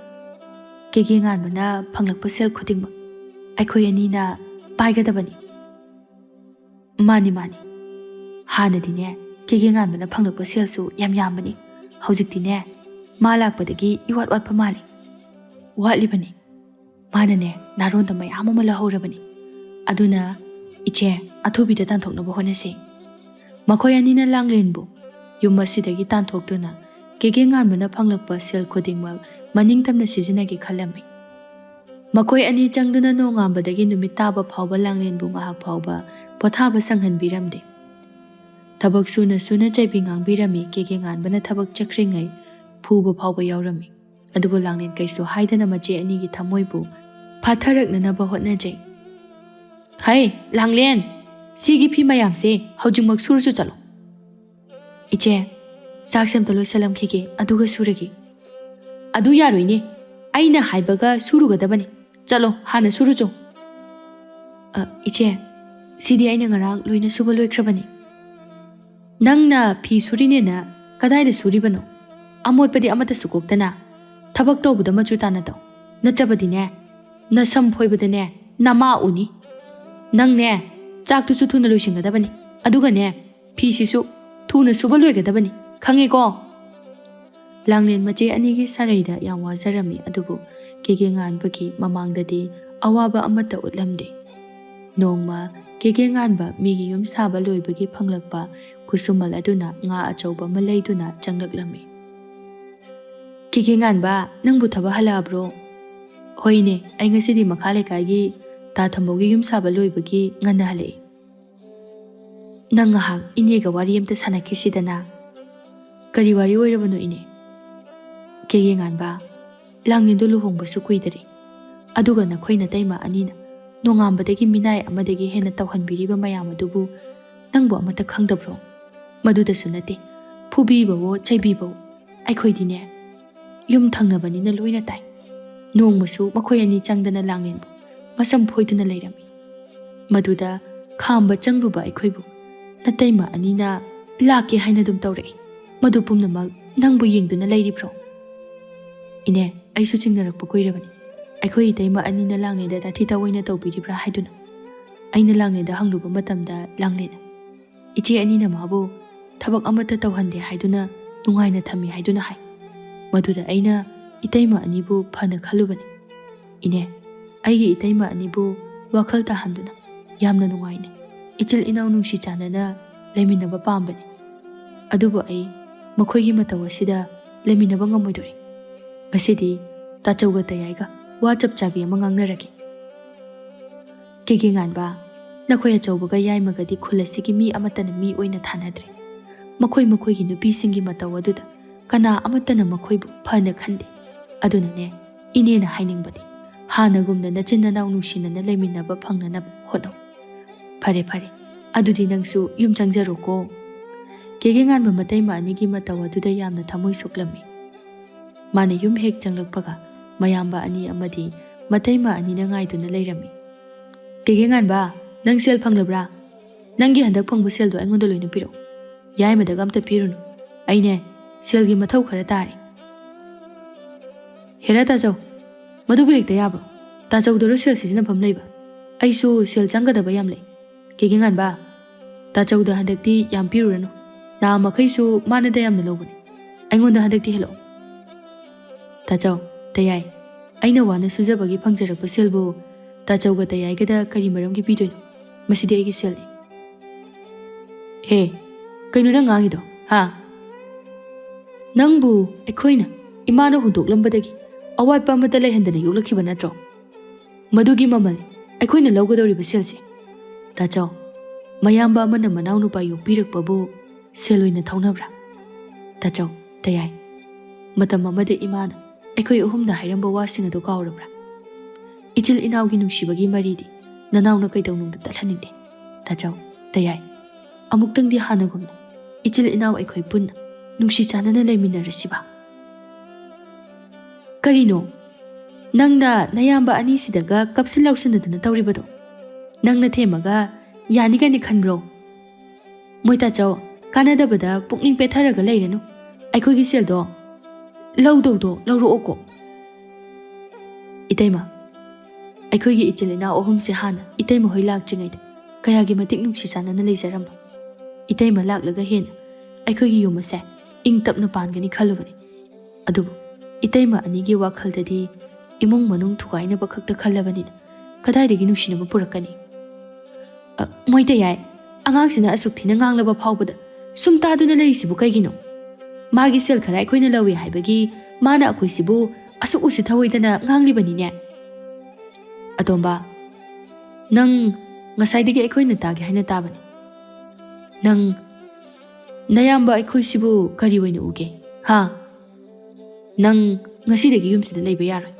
ꯀꯦꯒꯦ ꯉꯥꯟꯕꯅ ꯐꯪꯂꯛꯄ ꯁꯦꯜ ꯈꯨꯗꯤꯡꯃꯛ ꯑꯩꯈꯣꯏ ꯑꯅꯤꯅ ꯄꯥꯏꯒꯗꯕꯅꯤ꯫" "ꯃꯥꯅꯤ, ꯃꯥꯅꯤ꯫ ꯍꯥꯟꯅꯗꯤꯅꯦ, ꯀꯦꯒꯦ ꯉꯥꯟꯕꯅ ꯐꯪꯂꯛꯄ ꯁꯦꯜꯁꯨ ꯌꯥꯝ ꯌꯥꯝꯕꯅꯤ꯫ ꯍꯧꯖꯤꯛꯇꯤꯅꯦ, ꯃꯥ ꯂꯥꯛꯄꯗꯒꯤ ꯏꯋꯥꯠ ꯋꯥꯠꯄ ꯃꯥꯜꯂꯤ꯫" "ꯋꯥꯠꯂꯤꯕꯅꯤ꯫ ꯃꯥꯅꯅꯦ, ꯅꯥꯔꯣꯟꯗ ꯃꯌꯥꯝ ꯑꯃ ꯂꯧꯍꯧꯔꯕꯅꯤ꯫ ꯑꯗꯨꯅ "ꯏꯆꯦ, ꯑꯊꯨꯕꯤꯗ ꯇꯥꯟꯊꯣꯛꯅꯕ ꯍꯣꯠꯅꯁꯤ꯫" ꯃꯈꯣꯏ ꯑꯅꯤꯅ ꯂꯥꯡꯂꯦꯟꯕꯨ ꯌꯨꯝ ꯑꯁꯤꯗꯒꯤ ꯇꯥꯟꯊꯣꯛꯇꯨꯅ ꯀꯦꯒꯦ ꯉꯥꯟꯕꯅ ꯐꯪꯂꯛꯄ ꯁꯦꯜ ꯈꯨꯗꯤꯡꯃꯛ ꯃꯅꯤꯡꯇꯝꯅ ꯁꯤꯖꯤꯟꯅꯒꯦ ꯈꯜꯂꯝꯃꯤ꯫ ꯃꯈꯣꯏ ꯑꯅꯤ ꯆꯪꯗꯨꯅ ꯅꯣꯡꯉꯥꯟꯕꯗꯒꯤ ꯅꯨꯃꯤꯠ ꯇꯥꯕ ꯐꯥꯎꯕ ꯂꯥꯡꯂꯦꯟꯕꯨ ꯉꯥꯏꯍꯥꯛ ꯐꯥꯎꯕ ꯄꯣꯊꯥꯕ ꯁꯪꯍꯟꯕꯤꯔꯝꯗꯦ꯫ ꯊꯕꯛ ꯁꯨꯅ ꯁꯨꯅ ꯆꯩꯕꯤ ꯉꯥꯡꯕꯤꯔꯝꯃꯤ꯫ ꯀꯦꯒꯦ ꯉꯥꯟꯕꯅ ꯊꯕꯛ ꯆꯠꯈ꯭ꯔꯤꯉꯩ ꯐꯨꯕ ꯐꯥꯎꯕ ꯌꯥꯎꯔꯝꯃꯤ꯫ ꯑꯗꯨꯕꯨ ꯂꯥꯡꯂꯦꯟ ꯀꯩꯁꯨ ꯍꯥꯏꯗꯅ ꯃꯆꯦ ꯑꯅꯤꯒꯤ ꯊꯃꯣꯏꯕꯨ ꯐꯥꯊꯔꯛꯅꯅꯕ ꯍꯣꯠꯅꯖꯩ꯫ "ꯍꯩ, ꯂꯥꯡꯂꯦꯟ, ꯁꯤꯒꯤ ꯐꯤ ꯃꯌꯥꯝꯁꯦ ꯍꯧꯖꯤꯛꯃꯛ ꯁꯨꯔꯨꯆꯣ ꯆꯠꯂꯣ꯫" "ꯏꯆꯦ, ꯆꯥꯛꯁꯦ ꯑꯝꯇ ꯂꯣꯏꯁꯜꯂꯝꯈꯤꯒꯦ, ꯑꯗꯨꯒ ꯁꯨꯔꯒꯦ꯫" "ꯑꯗꯨ ꯌꯥꯔꯣꯏꯅꯦ, ꯑꯩꯅ ꯍꯥꯏꯕꯒ ꯁꯨꯔꯨꯒꯗꯕꯅꯤ꯫ ꯆꯠꯂꯣ, ꯍꯥꯟꯅ ꯁꯨꯔꯨꯆꯣ꯫" "ꯑ, ꯏꯆꯦ, ꯁꯤꯗꯤ ꯑꯩꯅ ꯉꯔꯥꯡ ꯂꯣꯏꯅ ꯁꯨꯕ ꯂꯣꯏꯈ꯭ꯔꯕꯅꯤ꯫" "ꯅꯪꯅ ꯐꯤ ꯁꯨꯔꯤꯅꯦꯅ ꯀꯗꯥꯏꯗ ꯁꯨꯔꯤꯕꯅꯣ? ꯑꯃꯣꯠꯄꯗꯤ ꯑꯃꯠꯇ ꯁꯨꯀꯣꯛꯇꯅ ꯊꯕꯛ ꯇꯧꯕꯗ ꯃꯆꯨ ꯇꯥꯅ ꯇꯧ꯫ ꯅꯠꯇ꯭ꯔꯕꯗꯤꯅꯦ, ꯅꯁꯝ ꯐꯣꯏꯕꯗꯅꯦ ꯅꯃꯥ ꯎꯅꯤ꯫ ꯅꯪꯅꯦ, ꯆꯥꯛꯇꯨꯁꯨ ꯊꯨꯅ ꯂꯣꯏꯁꯤꯟꯒꯗꯕꯅꯤ꯫ ꯑꯗꯨꯒꯅꯦ, ꯐꯤꯁꯤꯁꯨ ꯊꯨꯅ ꯁꯨꯕ ꯂꯣꯏꯒꯗꯕꯅꯤ꯫ ꯈꯪꯉꯦꯀꯣ?" ꯂꯥꯡꯂꯦꯟ ꯃꯆꯦ ꯑꯅꯤꯒꯤ ꯁꯥꯔꯩꯗ ꯌꯥꯝ ꯋꯥꯖꯔꯝꯃꯤ, ꯑꯗꯨꯕꯨ ꯀꯦꯒꯦ ꯉꯥꯟꯕꯒꯤ ꯃꯃꯥꯡꯗꯗꯤ ꯑꯋꯥꯕ ꯑꯃꯠꯇ ꯎꯠꯂꯝꯗꯦ꯫ ꯅꯣꯡꯃ ꯀꯦꯒꯦ ꯉꯥꯟꯕ ꯃꯤꯒꯤ ꯌꯨꯝ ꯁꯥꯕ ꯂꯣꯏꯕꯒꯤ ꯐꯪꯂꯛꯄ ꯈꯨꯠꯁꯨꯃꯜ ꯑꯗꯨꯅ ꯉꯥ ꯑꯆꯧꯕ ꯑꯃ ꯂꯩꯗꯨꯅ ꯆꯪꯂꯛꯂꯝꯃꯤ꯫ "ꯀꯦꯒꯦ ꯉꯥꯟꯕ, ꯅꯪꯕꯨ ꯊꯕꯛ ꯍꯜꯂꯛꯑꯕ꯭ꯔꯣ?" "ꯍꯣꯏꯅꯦ, ꯑꯩ ꯉꯁꯤꯗꯤ ꯃꯈꯥ ꯂꯩꯀꯥꯏꯒꯤ ꯇꯥ ꯊꯝꯕꯧꯒꯤ ꯌꯨꯝ ꯁꯥꯕ ꯂꯣꯏꯕꯒꯤ ꯉꯟꯅ ꯍꯜꯂꯛꯏ꯫" "ꯅꯪ ꯉꯥꯏꯍꯥꯛ ꯏꯅꯦꯒ ꯋꯥꯔꯤ ꯑꯝꯇ ꯁꯥꯟꯅꯈꯤꯁꯤꯗꯅ꯫" "ꯀꯔꯤ ꯋꯥꯔꯤ ꯑꯣꯏꯔꯕꯅꯣ, ꯏꯅꯦ?" "ꯀꯦꯒꯦ ꯉꯥꯟꯕ, ꯂꯥꯡꯂꯦꯟꯗꯣ ꯂꯨꯍꯣꯡꯕꯁꯨ ꯀꯨꯏꯗꯔꯤ, ꯑꯗꯨꯒ ꯅꯈꯣꯏ ꯅꯇꯩꯃ ꯑꯅꯤꯅ ꯅꯣꯡꯉꯥꯟꯕꯗꯒꯤ ꯃꯤꯅꯥꯏ ꯑꯃꯗꯒꯤ ꯍꯦꯟꯅ ꯇꯧꯍꯟꯕꯤꯔꯤꯕ ꯃꯌꯥꯝ ꯑꯗꯨꯕꯨ ꯅꯪꯕꯨ ꯑꯃꯠꯇ ꯈꯪꯗꯕ꯭ꯔꯣ? ꯃꯗꯨꯗꯁꯨ ꯅꯠꯇꯦ, ꯐꯨꯕꯤꯕꯋꯣ ꯆꯩꯕꯤꯕꯋꯣ, ꯑꯩꯈꯣꯏꯗꯤꯅꯦ, ꯌꯨꯝ ꯊꯪꯅꯕꯅꯤꯅ ꯂꯣꯏꯅ ꯇꯥꯏ꯫ ꯅꯣꯡꯃꯁꯨ ꯃꯈꯣꯏ ꯑꯅꯤ ꯆꯪꯗꯅ ꯂꯥꯡꯂꯦꯟꯕꯨ ꯃꯁꯝ ꯐꯣꯏꯗꯨꯅ ꯂꯩꯔꯝꯃꯤ꯫ ꯃꯗꯨꯗ ꯈꯥꯝꯕ ꯆꯪꯂꯨꯕ ꯑꯩꯈꯣꯏꯕꯨ ꯅꯇꯩꯃ ꯑꯅꯤꯅ ꯂꯥꯛꯀꯦ ꯍꯥꯏꯅ ꯑꯗꯨꯝ ꯇꯧꯔꯛꯏ꯫ ꯃꯗꯨ ꯄꯨꯝꯅꯃꯛ ꯅꯪꯕꯨ ꯌꯦꯡꯗꯨꯅ ꯂꯩꯔꯤꯕ꯭ꯔꯣ?" "ꯏꯅꯦ, ꯑꯩꯁꯨ ꯆꯤꯡꯅꯔꯛꯄ ꯀꯨꯏꯔꯕꯅꯤ, ꯑꯩꯈꯣꯏ ꯏꯇꯩꯃ ꯑꯅꯤꯅ ꯂꯥꯡꯂꯦꯟꯗ ꯇꯥꯊꯤ ꯇꯥꯑꯣꯏꯅ ꯇꯧꯕꯤꯔꯤꯕ꯭ꯔꯥ ꯍꯥꯏꯗꯨꯅ꯫ ꯑꯩꯅ ꯂꯥꯡꯂꯦꯟꯗ ꯍꯪꯂꯨꯕ ꯃꯇꯝꯗ ꯂꯥꯡꯂꯦꯟ, ꯏꯆꯦ ꯑꯅꯤꯅ ꯃꯥꯕꯨ ꯊꯕꯛ ꯑꯃꯠꯇ ꯇꯧꯍꯟꯗꯦ ꯍꯥꯏꯗꯨꯅ ꯅꯨꯡꯉꯥꯏꯅ ꯊꯝꯃꯤ ꯍꯥꯏꯗꯨꯅ ꯍꯥꯏ꯫ ꯃꯗꯨꯗ ꯑꯩꯅ ꯏꯇꯩꯃ ꯑꯅꯤꯕꯨ ꯐꯅ ꯈꯜꯂꯨꯕꯅꯤ꯫ ꯏꯅꯦ, ꯑꯩꯒꯤ ꯏꯇꯩꯃ ꯑꯅꯤꯕꯨ ꯋꯥꯈꯜ ꯇꯥꯍꯟꯗꯨꯅ ꯌꯥꯝꯅ ꯅꯨꯡꯉꯥꯏꯅꯦ꯫ ꯏꯆꯤꯜ ꯏꯅꯥꯎ ꯅꯨꯡꯁꯤ ꯆꯥꯟꯅꯅ ꯂꯩꯃꯤꯟꯅꯕ ꯄꯥꯝꯕꯅꯤ꯫ ꯑꯗꯨꯕꯨ ꯑꯩ ꯃꯈꯣꯏꯒꯤ ꯃꯇꯧ ꯑꯁꯤꯗ ꯂꯩꯃꯤꯟꯅꯕ ꯉꯝꯃꯣꯏꯗꯣꯔꯤ꯫ ꯉꯁꯤꯗꯤ ꯇꯥꯆꯧꯒ ꯇꯌꯥꯏꯒ ꯋꯥ ꯆꯞ ꯆꯥꯕꯤ ꯑꯃ ꯉꯥꯡꯅꯔꯒꯦ꯫ ꯀꯦꯒꯦ ꯉꯥꯟꯕ, ꯅꯈꯣꯏ ꯑꯆꯧꯕꯒ ꯌꯥꯏꯃꯒꯗꯤ ꯈꯨꯜ ꯑꯁꯤꯒꯤ ꯃꯤ ꯑꯃꯠꯇꯅ ꯃꯤ ꯑꯣꯏꯅ ꯊꯥꯅꯗ꯭ꯔꯦ꯫ ꯃꯈꯣꯏ ꯃꯈꯣꯏꯒꯤ ꯅꯨꯄꯤꯁꯤꯡꯒꯤ ꯃꯇꯧ ꯑꯗꯨꯗ ꯀꯅꯥ ꯑꯃꯠꯇꯅ ꯃꯈꯣꯏꯕꯨ ꯐꯅ ꯈꯟꯗꯦ꯫ ꯑꯗꯨꯅꯅꯦ, ꯏꯅꯦꯅ ꯍꯥꯏꯅꯤꯡꯕꯗꯤ ꯍꯥꯟꯅꯒꯨꯝꯅ ꯅꯆꯤꯟ ꯅꯅꯥꯎ ꯅꯨꯡꯁꯤꯅꯅ ꯂꯩꯃꯤꯟꯅꯕ ꯐꯪꯅꯅꯕ ꯍꯣꯠꯅꯧ꯫ ꯐꯔꯦ ꯐꯔꯦ, ꯑꯗꯨꯗꯤ ꯅꯪꯁꯨ ꯌꯨꯝ ꯆꯪꯖꯔꯣꯀꯣ꯫ ꯀꯦꯒꯦ ꯉꯥꯟꯕ ꯃꯇꯩꯃ ꯑꯅꯤꯒꯤ ꯃꯇꯧ ꯑꯗꯨꯗ ꯌꯥꯝꯅ ꯊꯃꯣꯏ ꯁꯣꯛꯂꯝꯃꯤ꯫ ꯃꯥꯅ ꯌꯨꯝ ꯍꯦꯛ ꯆꯪꯂꯛꯄꯒ ꯃꯌꯥꯝꯕ ꯑꯅꯤ ꯑꯃꯗꯤ ꯃꯇꯩꯃ ꯑꯅꯤꯅ ꯉꯥꯏꯗꯨꯅ ꯂꯩꯔꯝꯃꯤ꯫ "ꯀꯦꯒꯦ ꯉꯥꯟꯕ, ꯅꯪ ꯁꯦꯜ ꯐꯪꯂꯕ꯭ꯔꯥ? ꯅꯪꯒꯤ ꯍꯟꯗꯛ ꯐꯪꯕ ꯁꯦꯜꯗꯣ ꯑꯩꯉꯣꯟꯗ ꯂꯣꯏꯅ ꯄꯤꯔꯛꯎ꯫ ꯌꯥꯏꯃꯗꯒ ꯑꯝꯇ ꯄꯤꯔꯨꯅꯨ꯫ ꯑꯩꯅꯦ, ꯁꯦꯜꯒꯤ ꯃꯊꯧ ꯈꯔ ꯇꯥꯔꯦ꯫" "ꯍꯦꯔꯥ ꯇꯥꯆꯧ, ꯃꯗꯨꯕꯨ ꯍꯦꯛꯇ ꯌꯥꯕ꯭ꯔꯣ? ꯇꯥꯆꯧꯗꯔꯣ ꯁꯦꯜ ꯁꯤꯖꯤꯟꯅꯐꯝ ꯂꯩꯕ? ꯑꯩꯁꯨ ꯁꯦꯜ ꯆꯪꯒꯗꯕ ꯌꯥꯝ ꯂꯩ꯫ ꯀꯦꯒꯦ ꯉꯥꯟꯕ, ꯇꯥꯆꯧꯗ ꯍꯟꯗꯛꯇꯤ ꯌꯥꯝ ꯄꯤꯔꯨꯔꯅꯨ꯫ ꯅꯍꯥ ꯃꯈꯩꯁꯨ ꯃꯥꯅꯗ ꯌꯥꯝꯅ ꯂꯧꯕꯅꯤ꯫ ꯑꯩꯉꯣꯟꯗ ꯍꯟꯗꯛꯇꯤ ꯍꯦꯜꯂꯛꯑꯣ꯫" "ꯇꯥꯆꯧ, ꯇꯌꯥꯏ, ꯑꯩꯅ ꯋꯥꯅ ꯁꯨꯖꯕꯒꯤ ꯐꯪꯖꯔꯛꯄ ꯁꯦꯜꯕꯨ ꯇꯥꯆꯧꯒ ꯇꯌꯥꯏꯒꯗ ꯀꯔꯤ ꯃꯔꯝꯒꯤ ꯄꯤꯗꯣꯏꯅꯣ? ꯃꯁꯤꯗꯤ ꯑꯩꯒꯤ ꯁꯦꯜꯅꯤ꯫" "ꯍꯦ, ꯀꯩꯅꯣ ꯅꯪ ꯉꯥꯡꯉꯤꯗꯣ, ꯍꯥ? ꯅꯪꯕꯨ ꯑꯩꯈꯣꯏꯅ ꯏꯃꯥꯅ ꯍꯨꯟꯗꯣꯛꯂꯝꯕꯗꯒꯤ ꯑꯋꯥꯠꯄ ꯑꯃꯠꯇ ꯂꯩꯍꯟꯗꯅ ꯌꯣꯛꯂꯛꯈꯤꯕ ꯅꯠꯇ꯭ꯔꯣ? ꯃꯗꯨꯒꯤ ꯃꯃꯜ ꯑꯩꯈꯣꯏꯅ ꯂꯧꯒꯗꯧꯔꯤꯕ ꯁꯦꯜꯁꯦ꯫" "ꯇꯥꯆꯧ, ꯃꯌꯥꯝꯕ ꯑꯃꯅ ꯃꯅꯥꯎꯅꯨꯄꯥ ꯌꯣꯛꯄꯤꯔꯛꯄꯕꯨ ꯁꯦꯜ ꯑꯣꯏꯅ ꯊꯧꯅꯕ꯭ꯔꯥ? ꯇꯥꯆꯧ, ꯇꯌꯥꯏ, ꯃꯇꯝ ꯑꯃꯗ ꯏꯃꯥꯅ ꯑꯩꯈꯣꯏ ꯑꯍꯨꯝꯅ ꯍꯥꯏꯔꯝꯕ ꯋꯥꯁꯤꯡ ꯑꯗꯨ ꯀꯥꯎꯔꯕ꯭ꯔꯥ? ꯏꯆꯤꯜ ꯏꯅꯥꯎꯒꯤ ꯅꯨꯡꯁꯤꯕꯒꯤ ꯃꯔꯤꯗꯤ ꯅꯅꯥꯎꯅ ꯀꯩꯗꯧꯅꯨꯡꯗ ꯇꯠꯍꯟꯅꯤꯡꯗꯦ꯫ ꯇꯥꯆꯧ, ꯇꯌꯥꯏ, ꯑꯃꯨꯛꯇꯪꯗꯤ ꯍꯥꯟꯅꯒꯨꯝꯅ ꯏꯆꯤꯜ ꯏꯅꯥꯎ ꯑꯩꯈꯣꯏ ꯄꯨꯟꯅ ꯅꯨꯡꯁꯤ ꯆꯥꯟꯅꯅ ꯂꯩꯃꯤꯟꯅꯔꯁꯤꯕ꯫" "ꯀꯔꯤꯅꯣ? ꯅꯪꯅ ꯅꯌꯥꯝꯕ ꯑꯅꯤꯁꯤꯗꯒ ꯀꯞꯁꯤꯟ ꯂꯥꯎꯁꯤꯟꯅꯗꯨꯅ ꯇꯧꯔꯤꯕꯗꯣ? ꯅꯪꯅ ꯊꯦꯝꯃꯒ ꯌꯥꯅꯤ ꯀꯥꯏꯅ ꯈꯟꯕ꯭ꯔꯣ? ꯃꯣꯏ ꯇꯥꯆꯧ, ꯀꯥꯟꯅꯗꯕꯗ ꯄꯨꯛꯅꯤꯡ ꯄꯦꯠꯊꯔꯒ ꯂꯩꯔꯅꯨ꯫ ꯑꯩꯈꯣꯏꯒꯤ ꯁꯦꯜꯗꯣ ꯂꯧꯗꯧꯗꯣ ꯂꯧꯔꯛꯑꯣꯀꯣ꯫" "ꯏꯇꯩꯃ, ꯑꯩꯈꯣꯏꯒꯤ ꯏꯆꯤꯜ ꯏꯅꯥꯎ ꯑꯍꯨꯝꯁꯦ ꯍꯥꯟꯅ ꯏꯇꯩꯃ ꯍꯣꯏ ꯂꯥꯛꯇ꯭ꯔꯤꯉꯩꯗ ꯀꯌꯥꯒꯤ ꯃꯇꯤꯛ ꯅꯨꯡꯁꯤ ꯆꯥꯟꯅꯅ ꯂꯩꯖꯔꯝꯕ꯫ ꯏꯇꯩꯃ ꯂꯥꯛꯂꯒ ꯍꯦꯟꯅ ꯑꯩꯈꯣꯏꯒꯤ ꯌꯨꯝ ꯑꯁꯦ ꯏꯪ ꯇꯞꯅ ꯄꯥꯟꯒꯅꯤ ꯈꯜꯂꯨꯕꯅꯤ꯫ ꯑꯗꯨꯕꯨ ꯏꯇꯩꯃ ꯑꯅꯤꯒꯤ ꯋꯥꯈꯜꯗꯗꯤ ꯏꯃꯨꯡ ꯃꯅꯨꯡ ꯊꯨꯒꯥꯏꯅꯕ ꯈꯛꯇ ꯈꯜꯂꯕꯅꯤꯅ ꯀꯗꯥꯏꯗꯒꯤ ꯅꯨꯡꯁꯤꯅꯕ ꯄꯨꯔꯛꯀꯅꯤ?" ꯃꯣꯏ ꯇꯌꯥꯏ, ꯑꯉꯥꯡꯁꯤꯅ ꯑꯁꯨꯛ ꯊꯤꯅ ꯉꯥꯡꯂꯕ ꯐꯥꯎꯕꯗ ꯁꯨꯝ ꯇꯥꯗꯨꯅ ꯂꯩꯔꯤꯁꯤꯕꯨ ꯀꯩꯒꯤꯅꯣ? ꯃꯥꯒꯤ ꯁꯦꯜ ꯈꯔ ꯑꯩꯈꯣꯏꯅ ꯂꯧꯏ ꯍꯥꯏꯕꯒꯤ ꯃꯥꯅ ꯑꯩꯈꯣꯏꯁꯤꯕꯨ ꯑꯁꯨꯛ ꯎꯁꯤꯠꯊꯑꯣꯏꯗꯅ ꯉꯥꯡꯂꯤꯕꯅꯤꯅꯦ꯫ ꯑꯇꯣꯝꯕ, ꯅꯪ ꯉꯁꯥꯏꯗꯒꯤ ꯑꯩꯈꯣꯏꯅ ꯇꯥꯒꯦ ꯍꯥꯏꯅ ꯇꯥꯕꯅꯤ꯫ ꯅꯪ, ꯅꯌꯥꯝꯕ ꯑꯩꯈꯣꯏꯁꯤꯕꯨ ꯀꯔꯤ ꯑꯣꯏꯅ ꯎꯒꯦ? ꯍꯥ? ꯅꯪ ꯉꯁꯤꯗꯒꯤ ꯌꯨꯝꯁꯤꯗ ꯂꯩꯕ ꯌꯥꯔꯣꯏ꯫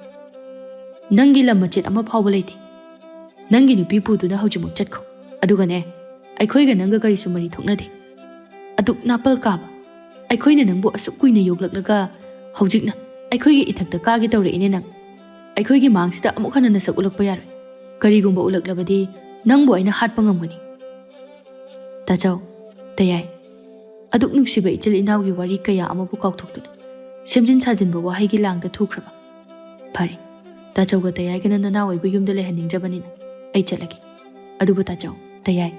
ꯅꯪꯒꯤ ꯂꯝ ꯃꯆꯦꯠ ꯑꯃ ꯐꯥꯎꯕ ꯂꯩꯇꯦ꯫ ꯅꯪꯒꯤ ꯅꯨꯄꯤ ꯄꯨꯗꯨꯅ ꯍꯧꯖꯤꯛꯃꯛ ꯆꯠꯈꯣ꯫ ꯑꯗꯨꯒꯅꯦ, ꯑꯩꯈꯣꯏꯒ ꯅꯪꯒ ꯀꯔꯤꯁꯨ ꯃꯔꯤ ꯊꯣꯛꯅꯗꯦ꯫ ꯑꯗꯨꯛ ꯅꯥꯄꯜ ꯀꯥꯕ ꯑꯩꯈꯣꯏꯅ ꯅꯪꯕꯨ ꯑꯁꯨꯛ ꯀꯨꯏꯅ ꯌꯣꯛꯂꯛꯂꯒ ꯍꯧꯖꯤꯛꯅ ꯑꯩꯈꯣꯏꯒꯤ ꯏꯊꯛꯇ ꯀꯥꯒꯦ ꯇꯧꯔꯛꯏꯅꯦ ꯅꯪ꯫ ꯑꯩꯈꯣꯏꯒꯤ ꯃꯥꯡꯁꯤꯗ ꯑꯃꯨꯛ ꯍꯟꯅ ꯅꯁꯛ ꯎꯠꯂꯛꯄ ꯌꯥꯔꯣꯏ꯫ ꯀꯔꯤꯒꯨꯝꯕ ꯎꯠꯂꯛꯂꯕꯗꯤ ꯅꯪꯕꯨ ꯑꯩꯅ ꯍꯥꯠꯄ ꯉꯝꯒꯅꯤ꯫ ꯇꯥꯆꯧ, ꯇꯌꯥꯏ, ꯑꯗꯨꯛ ꯅꯨꯡꯁꯤꯕ ꯏꯆꯤꯜ ꯏꯅꯥꯎꯒꯤ ꯋꯥꯔꯤ ꯀꯌꯥ ꯑꯃꯕꯨ ꯀꯥꯎꯊꯣꯛꯇꯨꯅ ꯁꯦꯝꯖꯤꯟ ꯁꯥꯖꯤꯟꯕ ꯋꯥꯍꯩꯒꯤ ꯂꯥꯡꯗ ꯊꯨꯈ꯭ꯔꯕ? ꯐꯔꯦ, ꯇꯥꯆꯧꯒ ꯇꯌꯥꯏꯒꯅ ꯅꯅꯥꯎ ꯑꯣꯏꯕ ꯌꯨꯝꯗ ꯂꯩꯍꯟꯅꯤꯡꯗ꯭ꯔꯕꯅꯤꯅ ꯑꯩ ꯆꯠꯂꯒꯦ꯫ ꯑꯗꯨꯕꯨ ꯇꯥꯆꯧ, ꯇꯌꯥꯏ,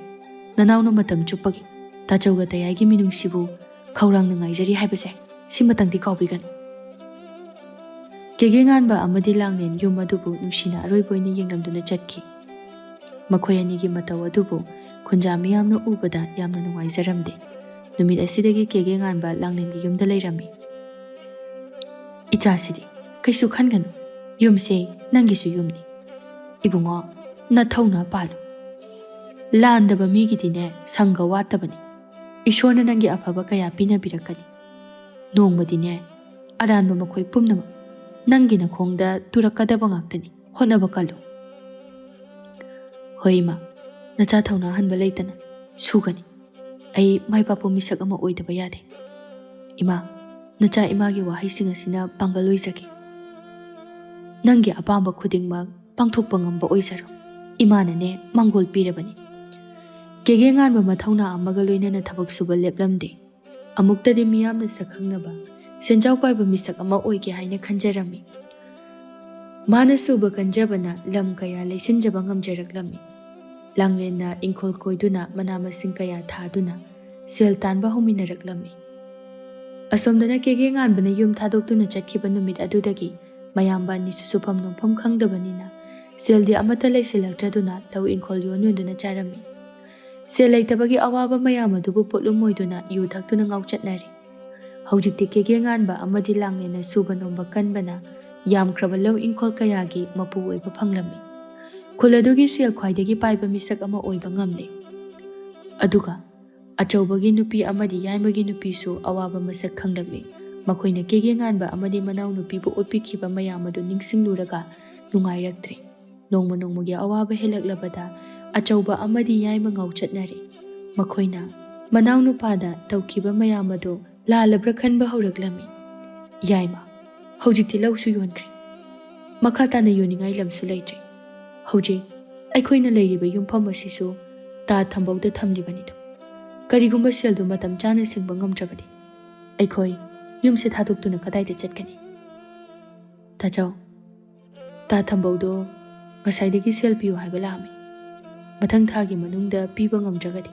ꯅꯅꯥꯎꯅ ꯃꯇꯝ ꯆꯨꯞꯄꯒꯤ ꯇꯥꯆꯧꯒ ꯇꯌꯥꯏꯒꯤ ꯃꯤꯅꯨꯡꯁꯤꯕꯨ ꯈꯧꯔꯥꯡꯅ ꯉꯥꯏꯖꯔꯤ ꯍꯥꯏꯕꯁꯦ ꯁꯤꯃꯇꯪꯗꯤ ꯀꯥꯎꯕꯤꯒꯅꯨ꯫ ꯀꯦꯒꯦ ꯉꯥꯟꯕ ꯑꯃꯗꯤ ꯂꯥꯡꯂꯦꯟ ꯌꯨꯝ ꯑꯗꯨꯕꯨ ꯅꯨꯡꯁꯤꯅ ꯑꯔꯣꯏꯕ ꯑꯣꯏꯅ ꯌꯦꯡꯂꯝꯗꯨꯅ ꯆꯠꯈꯤ꯫ ꯃꯈꯣꯏ ꯑꯅꯤꯒꯤ ꯃꯇꯧ ꯑꯗꯨꯕꯨ ꯈꯨꯟꯖꯥ ꯃꯤꯌꯥꯝꯅ ꯎꯕꯗ ꯌꯥꯝꯅ ꯅꯨꯡꯉꯥꯏꯖꯔꯝꯗꯦ꯫ ꯅꯨꯃꯤꯠ ꯑꯁꯤꯗꯒꯤ ꯀꯦꯒꯦ ꯉꯥꯟꯕ ꯂꯥꯡꯂꯦꯟꯒꯤ ꯌꯨꯝꯗ ꯂꯩꯔꯝꯃꯤ꯫ "ꯏꯆꯥꯁꯤꯗꯤ ꯀꯩꯁꯨ ꯈꯟꯒꯅꯨ, ꯌꯨꯝꯁꯦ ꯅꯪꯒꯤꯁꯨ ꯌꯨꯝꯅꯤ꯫ ꯏꯕꯨꯡꯉꯣ, ꯅꯊꯧꯅ ꯄꯥꯜꯂꯨ꯫ ꯂꯥꯟꯗꯕ ꯃꯤꯒꯤꯗꯤꯅꯦ ꯁꯪꯒ ꯋꯥꯠꯇꯕꯅꯤ꯫ ꯏꯁꯣꯔꯅ ꯅꯪꯒꯤ ꯑꯐꯕ ꯀꯌꯥ ꯄꯤꯅꯕꯤꯔꯛꯀꯅꯤ꯫ ꯅꯣꯡꯃꯗꯤꯅꯦ ꯑꯔꯥꯟꯕ ꯃꯈꯣꯏ ꯄꯨꯝꯅꯃꯛ ꯅꯪꯒꯤ ꯅꯈꯣꯡꯗ ꯇꯨꯔꯛꯀꯗꯕ ꯉꯥꯛꯇꯅꯤ꯫ ꯍꯣꯠꯅꯕ ꯀꯜꯂꯨ꯫" "ꯍꯣꯏ ꯏꯃꯥ, ꯅꯆꯥ ꯊꯧꯅꯥ ꯍꯟꯕ ꯂꯩꯇꯅ ꯁꯨꯒꯅꯤ꯫ ꯑꯩ ꯃꯥꯏ ꯄꯥꯛꯄ ꯃꯤꯁꯛ ꯑꯃ ꯑꯣꯏꯗꯕ ꯌꯥꯗꯦ꯫ ꯏꯃꯥ, ꯅꯆꯥ ꯏꯃꯥꯒꯤ ꯋꯥꯍꯩꯁꯤꯡ ꯑꯁꯤꯅ ꯄꯥꯡꯒꯜ ꯑꯣꯏꯖꯒꯦ꯫ ꯅꯪꯒꯤ ꯑꯄꯥꯝꯕ ꯈꯨꯗꯤꯡꯃꯛ ꯄꯥꯡꯊꯣꯛꯄ ꯉꯝꯕ ꯑꯣꯏꯖꯔꯣ꯫ ꯏꯃꯥꯅꯅꯦ ꯃꯥꯡꯒꯣꯜ ꯄꯤꯔꯕꯅꯤ꯫" ꯀꯦꯒꯦ ꯉꯥꯟꯕ ꯃꯊꯧꯅꯥ ꯑꯃꯒ ꯂꯣꯏꯅꯅ ꯊꯕꯛ ꯁꯨꯕ ꯂꯦꯞꯂꯝꯗꯦ꯫ ꯑꯃꯨꯛꯇꯗꯤ ꯃꯤꯌꯥꯝꯅ ꯁꯛꯈꯪꯅꯕ, ꯁꯦꯟꯖꯥꯎ ꯄꯥꯏꯕ ꯃꯤꯁꯛ ꯑꯃ ꯑꯣꯏꯒꯦ ꯍꯥꯏꯅ ꯈꯟꯖꯔꯝꯃꯤ꯫ ꯃꯥꯅ ꯁꯨꯕ ꯀꯟꯖꯕꯅ ꯂꯝ ꯀꯌꯥ ꯂꯩꯁꯤꯟꯖꯕ ꯉꯝꯖꯔꯛꯂꯝꯃꯤ꯫ ꯂꯥꯡꯂꯦꯟꯅ ꯏꯪꯈꯣꯜ ꯀꯣꯏꯗꯨꯅ ꯃꯅꯥ ꯃꯁꯤꯡ ꯀꯌꯥ ꯊꯥꯗꯨꯅ ꯁꯦꯜ ꯇꯥꯟꯕ ꯍꯧꯃꯤꯟꯅꯔꯛꯂꯝꯃꯤ꯫ ꯑꯁꯣꯝꯗꯅ ꯀꯦꯒꯦ ꯉꯥꯟꯕꯅ ꯌꯨꯝ ꯊꯥꯗꯣꯛꯇꯨꯅ ꯆꯠꯈꯤꯕ ꯅꯨꯃꯤꯠ ꯑꯗꯨꯗꯒꯤ ꯃꯌꯥꯝꯕ ꯑꯅꯤꯁꯨ ꯁꯨꯐꯝ ꯅꯣꯝꯐꯝ ꯈꯪꯗꯕꯅꯤꯅ ꯁꯦꯜꯗꯤ ꯑꯃꯠꯇ ꯂꯩꯁꯤꯜꯂꯛꯇ꯭ꯔꯗꯨꯅ ꯂꯧ ꯏꯪꯈꯣꯜ ꯌꯣꯟ ꯌꯣꯟꯗꯨꯅ ꯆꯥꯔꯝꯃꯤ꯫ ꯁꯦꯜ ꯂꯩꯇꯕꯒꯤ ꯑꯋꯥꯕ ꯃꯌꯥꯝ ꯑꯗꯨꯕꯨ ꯄꯣꯠꯂꯨꯝ ꯑꯣꯏꯗꯨꯅ ꯌꯨ ꯊꯛꯇꯨꯅ ꯉꯥꯎꯆꯠꯅꯔꯤ꯫ ꯍꯧꯖꯤꯛꯇꯤ ꯀꯦꯒꯦ ꯉꯥꯟꯕ ꯑꯃꯗꯤ ꯂꯥꯡꯂꯦꯟꯅ ꯁꯨꯕ ꯅꯣꯝꯕ ꯀꯟꯕꯅ ꯌꯥꯝꯈ꯭ꯔꯕ ꯂꯧ ꯏꯪꯈꯣꯜ ꯀꯌꯥꯒꯤ ꯃꯄꯨ ꯑꯣꯏꯕ ꯐꯪꯂꯝꯃꯤ꯫ ꯈꯨꯜ ꯑꯗꯨꯒꯤ ꯁꯦꯜ ꯈ꯭ꯋꯥꯏꯗꯒꯤ ꯄꯥꯏꯕ ꯃꯤꯁꯛ ꯑꯃ ꯑꯣꯏꯕ ꯉꯝꯂꯦ꯫ ꯑꯗꯨꯒ ꯑꯆꯧꯕꯒꯤ ꯅꯨꯄꯤ ꯑꯃꯗꯤ ꯌꯥꯏꯃꯒꯤ ꯅꯨꯄꯤꯁꯨ ꯑꯋꯥꯕ ꯃꯁꯛ ꯈꯪꯂꯛꯂꯤ꯫ ꯃꯈꯣꯏꯅ ꯀꯦꯒꯦ ꯉꯥꯟꯕ ꯑꯃꯗꯤ ꯃꯅꯥꯎꯅꯨꯄꯤꯕꯨ ꯑꯣꯠꯄꯤꯈꯤꯕ ꯃꯌꯥꯝ ꯑꯗꯨ ꯅꯤꯡꯁꯤꯡꯂꯨꯔꯒ ꯅꯨꯡꯉꯥꯏꯔꯛꯇ꯭ꯔꯦ꯫ ꯅꯣꯡꯃ ꯅꯣꯡꯃꯒꯤ ꯑꯋꯥꯕ ꯍꯦꯜꯂꯛꯂꯕꯗ ꯑꯆꯧꯕ ꯑꯃꯗꯤ ꯌꯥꯏꯃ ꯉꯥꯎꯆꯠꯅꯔꯦ꯫ ꯃꯈꯣꯏꯅ ꯃꯅꯥꯎꯅꯨꯄꯥꯗ ꯇꯧꯈꯤꯕ ꯃꯌꯥꯝ ꯑꯗꯨ ꯂꯥꯜꯂꯕ꯭ꯔꯥ ꯈꯟꯕ ꯍꯧꯔꯛꯂꯝꯃꯤ꯫ ꯌꯥꯏꯃ, ꯍꯧꯖꯤꯛꯇꯤ ꯂꯧꯁꯨ ꯌꯣꯟꯈ꯭ꯔꯦ꯫ ꯃꯈꯥ ꯇꯥꯅ ꯌꯣꯟꯅꯤꯡꯉꯥꯏ ꯂꯝꯁꯨ ꯂꯩꯇ꯭ꯔꯦ꯫ ꯍꯧꯖꯤꯛ ꯑꯩꯈꯣꯏꯅ ꯂꯩꯔꯤꯕ ꯌꯨꯝꯐꯝ ꯑꯁꯤꯁꯨ ꯇꯥ ꯊꯝꯕꯧꯗ ꯊꯝꯂꯤꯕꯅꯤꯗꯣ꯫ ꯀꯔꯤꯒꯨꯝꯕ ꯁꯦꯜꯗꯨ ꯃꯇꯝ ꯆꯥꯅ ꯁꯤꯡꯕ ꯉꯝꯗ꯭ꯔꯕꯗꯤ ꯑꯩꯈꯣꯏ ꯌꯨꯝꯁꯦ ꯊꯥꯗꯣꯛꯇꯨꯅ ꯀꯗꯥꯏꯗ ꯆꯠꯀꯅꯤ? ꯇꯥꯆꯧ, ꯇꯥ ꯊꯝꯕꯧꯗꯣ ꯉꯁꯥꯏꯗꯒꯤ ꯁꯦꯜ ꯄꯤꯌꯨ ꯍꯥꯏꯕ ꯂꯥꯛꯑꯝꯃꯤ꯫ ꯃꯊꯪ ꯊꯥꯒꯤ ꯃꯅꯨꯡꯗ ꯄꯤꯕ ꯉꯝꯗ꯭ꯔꯒꯗꯤ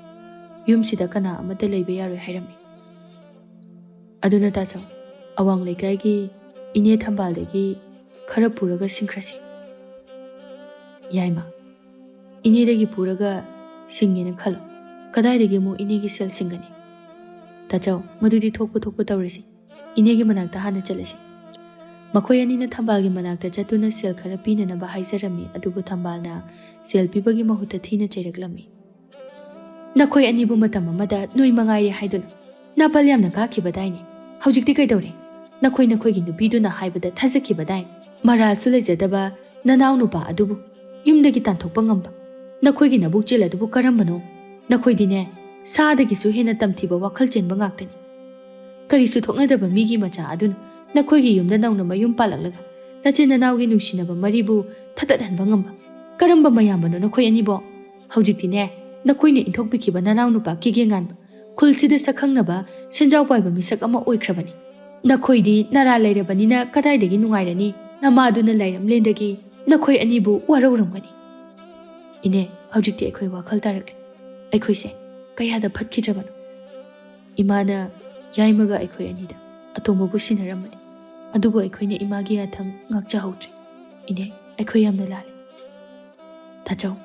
ꯌꯨꯝꯁꯤꯗ ꯀꯅꯥ ꯑꯃꯠꯇ ꯂꯩꯕ ꯌꯥꯔꯣꯏ ꯍꯥꯏꯔꯝꯃꯤ꯫ ꯑꯗꯨꯅ ꯇꯥꯆꯧ, ꯑꯋꯥꯡ ꯂꯩꯀꯥꯏꯒꯤ ꯏꯅꯦ ꯊꯝꯕꯥꯜꯗꯒꯤ ꯈꯔ ꯄꯨꯔꯒ ꯁꯤꯡꯈ꯭ꯔꯁꯤ꯫ ꯌꯥꯏꯃ, ꯏꯅꯦꯗꯒꯤ ꯄꯨꯔꯒ ꯁꯤꯡꯉꯦꯅ ꯈꯜꯂꯣ, ꯀꯗꯥꯏꯗꯒꯤ ꯑꯃꯨꯛ ꯏꯅꯦꯒꯤ ꯁꯦꯜ ꯁꯤꯡꯒꯅꯤ? ꯇꯥꯆꯧ, ꯃꯗꯨꯗꯤ ꯊꯣꯛꯄ ꯊꯣꯛꯄ ꯇꯧꯔꯁꯤ꯫ ꯏꯅꯦꯒꯤ ꯃꯅꯥꯛꯇ ꯍꯥꯟꯅ ꯆꯠꯂꯁꯤ꯫ ꯃꯈꯣꯏ ꯑꯅꯤꯅ ꯊꯝꯕꯥꯜꯒꯤ ꯃꯅꯥꯛꯇ ꯆꯠꯇꯨꯅ ꯁꯦꯜ ꯈꯔ ꯄꯤꯅꯅꯕ ꯍꯥꯏꯖꯔꯝꯃꯤ, ꯑꯗꯨꯕꯨ ꯊꯝꯕꯥꯜꯅ ꯁꯦꯜ ꯄꯤꯕꯒꯤ ꯃꯍꯨꯠꯇ ꯊꯤꯅ ꯆꯩꯔꯛꯂꯝꯃꯤ꯫ "ꯅꯈꯣꯏ ꯑꯅꯤꯕꯨ ꯃꯇꯝ ꯑꯃꯗ ꯅꯣꯏ ꯃꯉꯥꯏꯔꯦ ꯍꯥꯏꯗꯨꯅ ꯅꯥꯄꯜ ꯌꯥꯝꯅ ꯀꯥꯈꯤꯕꯗꯥꯏꯅꯦ꯫ ꯍꯧꯖꯤꯛꯇꯤ ꯀꯩꯗꯧꯔꯦ? ꯅꯈꯣꯏ ꯅꯈꯣꯏꯒꯤ ꯅꯨꯄꯤꯗꯨꯅ ꯍꯥꯏꯕꯗ ꯊꯥꯖꯈꯤꯕꯗꯥꯏ? ꯃꯔꯥꯜꯁꯨ ꯂꯩꯖꯗꯕ ꯅꯅꯥꯎ ꯅꯨꯄꯥ ꯑꯗꯨꯕꯨ ꯌꯨꯝꯗꯒꯤ ꯇꯥꯟꯊꯣꯛꯄ ꯉꯝꯕ ꯅꯈꯣꯏꯒꯤ ꯅꯕꯨꯛꯆꯦꯜ ꯑꯗꯨꯕꯨ ꯀꯔꯝꯕꯅꯣ? ꯅꯈꯣꯏꯗꯤꯅꯦ, ꯁꯥꯗꯒꯤꯁꯨ ꯍꯦꯟꯅ ꯇꯝꯊꯤꯕ ꯋꯥꯈꯜ ꯆꯦꯟꯕ ꯉꯥꯛꯇꯅꯤ꯫ ꯀꯔꯤꯁꯨ ꯊꯣꯛꯅꯗꯕ ꯃꯤꯒꯤ ꯃꯆꯥ ꯑꯗꯨꯅ ꯅꯈꯣꯏꯒꯤ ꯌꯨꯝꯗ ꯅꯧꯅ ꯃꯌꯨꯝ ꯄꯥꯜꯂꯛꯂꯒ ꯅꯆꯤꯟ ꯅꯅꯥꯎꯒꯤ ꯅꯨꯡꯁꯤꯅꯕ ꯃꯔꯤꯕꯨ ꯊꯗꯠꯍꯟꯕ ꯉꯝꯕ ꯀꯔꯝꯕ ꯃꯌꯥꯝꯕꯅꯣ ꯅꯈꯣꯏ ꯑꯅꯤꯕꯣ? ꯍꯧꯖꯤꯛꯇꯤꯅꯦ, ꯅꯈꯣꯏꯅ ꯏꯟꯊꯣꯛꯄꯤꯈꯤꯕ ꯅꯅꯥꯎ ꯅꯨꯄꯥ ꯀꯦꯒꯦ ꯉꯥꯟꯕ ꯈꯨꯜꯁꯤꯗ ꯁꯛꯈꯪꯅꯕ ꯁꯦꯟꯖꯥꯎ ꯄꯥꯏꯕ ꯃꯤꯁꯛ ꯑꯃ ꯑꯣꯏꯈ꯭ꯔꯕꯅꯤ꯫ ꯅꯈꯣꯏꯗꯤ ꯅꯔꯥ ꯂꯩꯔꯕꯅꯤꯅ ꯀꯗꯥꯏꯗꯒꯤ ꯅꯨꯡꯉꯥꯏꯔꯅꯤ? ꯅꯃꯥꯗꯨꯅ ꯂꯩꯔꯝꯂꯦꯟꯗꯒꯤ ꯅꯈꯣꯏ ꯑꯅꯤꯕꯨ ꯋꯥꯔꯧꯔꯝꯒꯅꯤ꯫" ꯏꯅꯦ, ꯍꯧꯖꯤꯛꯇꯤ ꯑꯩꯈꯣꯏ ꯋꯥꯈꯜ ꯇꯥꯔꯛꯂꯦ꯫ ꯑꯩꯈꯣꯏꯁꯦ ꯀꯌꯥꯗ ꯐꯠꯈꯤꯗ꯭ꯔꯕꯅꯣ꯫ ꯏꯃꯥꯅ ꯌꯥꯏꯃꯒ ꯑꯩꯈꯣꯏ ꯑꯅꯤꯗ ꯑꯇꯣꯝꯕꯕꯨ ꯁꯤꯟꯅꯔꯝꯕꯅꯤ꯫ ꯑꯗꯨꯕꯨ ꯑꯩꯈꯣꯏꯅ ꯏꯃꯥꯒꯤ ꯌꯥꯊꯪ ꯉꯥꯛꯆꯍꯧꯗ꯭ꯔꯦ꯫ ꯏꯅꯦ, ꯑꯩꯈꯣꯏ ꯌꯥꯝꯅ ꯂꯥꯜꯂꯦ꯫ ꯇꯥꯆꯧ,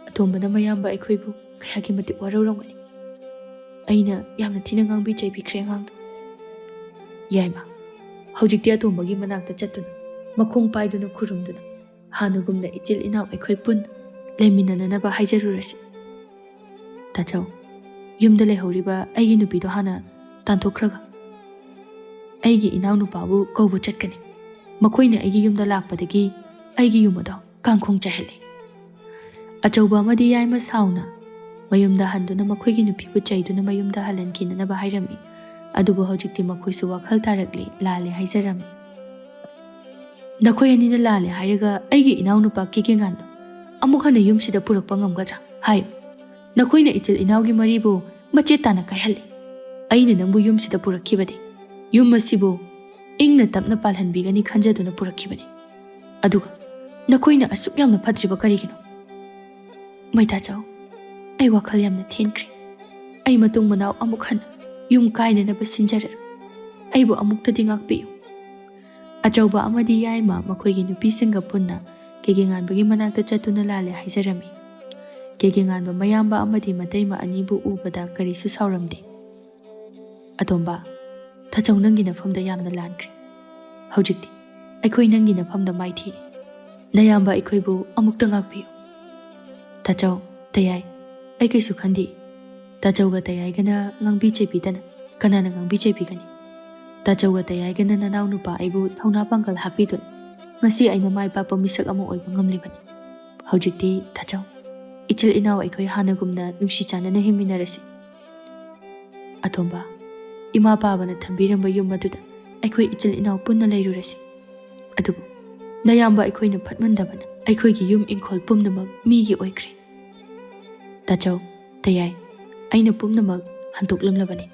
ꯑꯇꯣꯝꯕꯅ ꯃꯌꯥꯝꯕ ꯑꯩꯈꯣꯏꯕꯨ ꯀꯌꯥꯒꯤ ꯃꯇꯤꯛ ꯋꯥꯔꯧꯔꯝꯒꯅꯤ꯫ ꯑꯩꯅ ꯌꯥꯝꯅ ꯊꯤꯅ ꯉꯥꯡꯕꯤ ꯆꯩꯕꯤꯈ꯭ꯔꯦ ꯑꯉꯥꯡꯗꯣ꯫ ꯌꯥꯏꯃ, ꯍꯧꯖꯤꯛꯇꯤ ꯑꯇꯣꯝꯕꯒꯤ ꯃꯅꯥꯛꯇ ꯆꯠꯇꯨꯅ, ꯃꯈꯣꯡ ꯄꯥꯏꯗꯨꯅ ꯈꯨꯔꯨꯝꯗꯨꯅ, ꯍꯥꯟꯅꯒꯨꯝꯅ ꯏꯆꯤꯜ ꯏꯅꯥꯎ ꯑꯩꯈꯣꯏ ꯄꯨꯟꯅ ꯂꯩꯃꯤꯟꯅꯅꯅꯕ ꯍꯥꯏꯖꯔꯨꯔꯁꯤ꯫ ꯇꯥꯆꯧ, ꯌꯨꯝꯗ ꯂꯩꯍꯧꯔꯤꯕ ꯑꯩꯒꯤ ꯅꯨꯄꯤꯗꯣ ꯍꯥꯟꯅ ꯇꯥꯟꯊꯣꯛꯈ꯭ꯔꯒ, ꯑꯩꯒꯤ ꯏꯅꯥꯎꯅꯨꯄꯥꯕꯨ ꯀꯧꯕ ꯆꯠꯀꯅꯤ꯫ ꯃꯈꯣꯏꯅ ꯑꯩꯒꯤ ꯌꯨꯝꯗ ꯂꯥꯛꯄꯗꯒꯤ ꯑꯩꯒꯤ ꯌꯨꯝ ꯑꯗꯣ ꯀꯥꯡꯈꯣꯡ ꯆꯥꯏꯍꯜꯂꯦ꯫ ꯑꯆꯧꯕ ꯑꯃꯗꯤ ꯌꯥꯏꯃ ꯁꯥꯎꯅ ꯃꯌꯨꯝꯗ ꯍꯟꯗꯨꯅ ꯃꯈꯣꯏꯒꯤ ꯅꯨꯄꯤꯕꯨ ꯆꯩꯗꯨꯅ ꯃꯌꯨꯝꯗ ꯍꯜꯍꯟꯈꯤꯅꯅꯕ ꯍꯥꯏꯔꯝꯃꯤ꯫ ꯑꯗꯨꯕꯨ ꯍꯧꯖꯤꯛꯇꯤ ꯃꯈꯣꯏꯁꯨ ꯋꯥꯈꯜ ꯇꯥꯔꯛꯂꯦ, ꯂꯥꯜꯂꯦ ꯍꯥꯏꯖꯔꯝꯃꯤ꯫ "ꯅꯈꯣꯏ ꯑꯅꯤꯅ ꯂꯥꯜꯂꯦ ꯍꯥꯏꯔꯒ ꯑꯩꯒꯤ ꯏꯅꯥꯎꯅꯨꯄꯥ ꯀꯦꯀꯦꯉꯥꯟꯗꯣ ꯑꯃꯨꯛ ꯍꯟꯅ ꯌꯨꯝꯁꯤꯗ ꯄꯨꯔꯛꯄ ꯉꯝꯒꯗ꯭ꯔꯥ? ꯍꯥꯏꯌꯨ꯫ ꯅꯈꯣꯏꯅ ꯏꯆꯤꯜ ꯏꯅꯥꯎꯒꯤ ꯃꯔꯤꯕꯨ ꯃꯆꯦꯠ ꯇꯥꯅ ꯀꯥꯏꯍꯜꯂꯤ꯫ ꯑꯩꯅ ꯅꯪꯕꯨ ꯌꯨꯝꯁꯤꯗ ꯄꯨꯔꯛꯈꯤꯕꯗꯤ ꯌꯨꯝ ꯑꯁꯤꯕꯨ ꯏꯪꯅ ꯇꯞꯅ ꯄꯥꯜꯍꯟꯕꯤꯒꯅꯤ ꯈꯟꯖꯗꯨꯅ ꯄꯨꯔꯛꯈꯤꯕꯅꯤ꯫ ꯑꯗꯨꯒ ꯅꯈꯣꯏꯅ ꯑꯁꯨꯛ ꯌꯥꯝꯅ ꯐꯠꯇ꯭ꯔꯤꯕ ꯀꯔꯤꯒꯤꯅꯣ?" "ꯃꯩꯇꯥꯆꯧ, ꯑꯩ ꯋꯥꯈꯜ ꯌꯥꯝꯅ ꯊꯦꯟꯈ꯭ꯔꯦ꯫ ꯑꯩ ꯃꯇꯨꯡ ꯃꯅꯥꯎ ꯑꯃꯨꯛ ꯍꯟꯅ ꯌꯨꯝ ꯀꯥꯏꯅꯅꯕ ꯁꯤꯟꯖꯔꯔꯣꯏ꯫ ꯑꯩꯕꯨ ꯑꯃꯨꯛꯇꯗꯤ ꯉꯥꯛꯄꯤꯌꯨ꯫" ꯑꯆꯧꯕ ꯑꯃꯗꯤ ꯌꯥꯏꯃ ꯃꯈꯣꯏꯒꯤ ꯅꯨꯄꯤꯁꯤꯡꯒ ꯄꯨꯟꯅ ꯀꯦꯀꯦꯉꯥꯟꯕꯒꯤ ꯃꯅꯥꯛꯇ ꯆꯠꯇꯨꯅ ꯂꯥꯜꯂꯦ ꯍꯥꯏꯖꯔꯝꯃꯤ꯫ ꯀꯦꯀꯦꯉꯥꯟꯕ ꯃꯌꯥꯝꯕ ꯑꯃꯗꯤ ꯃꯇꯩꯃ ꯑꯅꯤꯕꯨ ꯎꯕꯗ ꯀꯔꯤꯁꯨ ꯁꯥꯎꯔꯝꯗꯦ꯫ "ꯑꯇꯣꯝꯕ, ꯇꯥꯆꯧ ꯅꯪꯒꯤ ꯅꯐꯝꯗ ꯌꯥꯝꯅ ꯂꯥꯟꯈ꯭ꯔꯦ꯫ ꯍꯧꯖꯤꯛꯇꯤ ꯑꯩꯈꯣꯏ ꯅꯪꯒꯤ ꯅꯐꯝꯗ ꯃꯥꯏꯊꯤꯔꯦ꯫ ꯅꯌꯥꯝꯕ ꯑꯩꯈꯣꯏꯕꯨ ꯑꯃꯨꯛꯇ ꯉꯥꯛꯄꯤꯌꯨ꯫" "ꯇꯥꯆꯧ, ꯇꯌꯥꯏ, ꯑꯩ ꯀꯩꯁꯨ ꯈꯟꯗꯦ꯫ ꯇꯥꯆꯧꯒ ꯇꯌꯥꯏꯒꯅ ꯉꯥꯡꯕꯤ ꯆꯩꯕꯤꯗꯅ ꯀꯅꯥꯅ ꯉꯥꯡꯕꯤ ꯆꯩꯕꯤꯒꯅꯤ? ꯇꯥꯆꯧꯒ ꯇꯌꯥꯏꯒꯅ ꯅꯅꯥꯎ ꯅꯨꯄꯥ ꯑꯩꯕꯨ ꯊꯧꯅꯥ ꯄꯥꯡꯒꯜ ꯍꯥꯞꯄꯤꯗꯨꯅ ꯉꯁꯤ ꯑꯩꯅ ꯃꯥꯏ ꯄꯥꯛꯄ ꯃꯤꯁꯛ ꯑꯃ ꯑꯣꯏꯕ ꯉꯝꯂꯤꯕꯅꯤ꯫ ꯍꯧꯖꯤꯛꯇꯤ ꯇꯥꯆꯧ, ꯏꯆꯤꯜ ꯏꯅꯥꯎ ꯑꯩꯈꯣꯏ ꯍꯥꯟꯅꯒꯨꯝꯅ ꯅꯨꯡꯁꯤ ꯆꯥꯟꯅꯅ ꯍꯤꯡꯃꯤꯟꯅꯔꯁꯤ꯫ ꯑꯇꯣꯝꯕ, ꯏꯃꯥ ꯄꯥꯕꯅ ꯊꯝꯕꯤꯔꯝꯕ ꯌꯨꯝ ꯑꯗꯨꯗ ꯑꯩꯈꯣꯏ ꯏꯆꯤꯜ ꯏꯅꯥꯎ ꯄꯨꯟꯅ ꯂꯩꯔꯨꯔꯁꯤ꯫ ꯑꯗꯨꯕꯨ ꯅꯌꯥꯝꯕ ꯑꯩꯈꯣꯏꯅ ꯐꯠꯃꯟꯗꯕꯅ ꯑꯩꯈꯣꯏꯒꯤ ꯌꯨꯝ ꯏꯪꯈꯣꯜ ꯄꯨꯝꯅꯃꯛ ꯃꯤꯒꯤ ꯑꯣꯏꯈ꯭ꯔꯦ꯫ ꯇꯥꯆꯧ, ꯇꯌꯥꯏ, ꯑꯩꯅ ꯄꯨꯝꯅꯃꯛ ꯍꯟꯗꯣꯛꯂꯝꯂꯕꯅꯤ꯫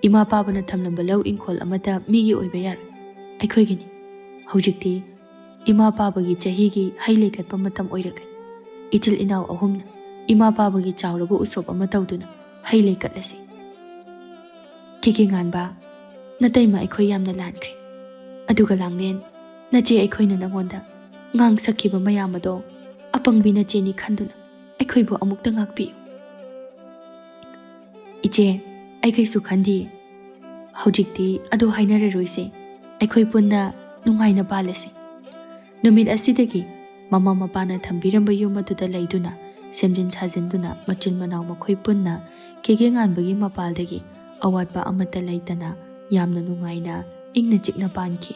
ꯏꯃꯥ ꯄꯥꯕꯅ ꯊꯝꯂꯝꯕ ꯂꯧ ꯏꯪꯈꯣꯜ ꯑꯃꯠꯇ ꯃꯤꯒꯤ ꯑꯣꯏꯕ ꯌꯥꯔꯣꯏ, ꯑꯩꯈꯣꯏꯒꯤꯅꯤ꯫ ꯍꯧꯖꯤꯛꯇꯤ ꯏꯃꯥ ꯄꯥꯕꯒꯤ ꯆꯍꯤꯒꯤ ꯍꯩ ꯂꯩꯀꯠꯄ ꯃꯇꯝ ꯑꯣꯏꯔꯛꯂꯦ꯫ ꯏꯆꯤꯜ ꯏꯅꯥꯎ ꯑꯍꯨꯝꯅ ꯏꯃꯥ ꯄꯥꯕꯒꯤ ꯆꯥꯎꯔꯕ ꯎꯁꯣꯞ ꯑꯃ ꯇꯧꯗꯨꯅ ꯍꯩ ꯂꯩꯀꯠꯂꯁꯤ꯫" "ꯀꯦꯀꯦꯉꯥꯟꯕ, ꯅꯇꯩꯃ ꯑꯩꯈꯣꯏ ꯌꯥꯝꯅ ꯂꯥꯟꯈ꯭ꯔꯦ꯫ ꯑꯗꯨꯒ ꯂꯥꯡꯂꯦꯟ, ꯅꯆꯦ ꯑꯩꯈꯣꯏꯅ ꯅꯉꯣꯟꯗ ꯉꯥꯡ ꯁꯛꯈꯤꯕ ꯃꯌꯥꯝ ꯑꯗꯣ ꯑꯄꯪꯕꯤ ꯅꯆꯦꯅꯤ ꯈꯟꯗꯨꯅ ꯑꯩꯈꯣꯏꯕꯨ ꯑꯃꯨꯛꯇ ꯉꯥꯛꯄꯤꯌꯨ꯫" "ꯏꯆꯦ, ꯑꯩ ꯀꯩꯁꯨ ꯈꯟꯗꯦ꯫ ꯍꯧꯖꯤꯛꯇꯤ ꯑꯗꯨ ꯍꯥꯏꯅꯔꯔꯣꯏꯁꯦ꯫ ꯑꯩꯈꯣꯏ ꯄꯨꯟꯅ ꯅꯨꯡꯉꯥꯏꯅ ꯄꯥꯜꯂꯁꯤ꯫" ꯅꯨꯃꯤꯠ ꯑꯁꯤꯗꯒꯤ ꯃꯃꯥ ꯃꯄꯥꯅ ꯊꯝꯕꯤꯔꯝꯕ ꯌꯨꯝ ꯑꯗꯨꯗ ꯂꯩꯗꯨꯅ, ꯁꯦꯝꯖꯤꯟ ꯁꯥꯖꯤꯟꯗꯨꯅ, ꯃꯆꯤꯟ ꯃꯅꯥꯎ ꯃꯈꯣꯏ ꯄꯨꯟꯅ ꯀꯦꯒꯦ ꯉꯥꯟꯕꯒꯤ ꯃꯄꯥꯜꯗꯒꯤ ꯑꯋꯥꯠꯄ ꯑꯃꯠꯇ ꯂꯩꯇꯅ ꯌꯥꯝꯅ ꯅꯨꯡꯉꯥꯏꯅ, ꯏꯪꯅ ꯆꯤꯛꯅ ꯄꯥꯟꯈꯤ꯫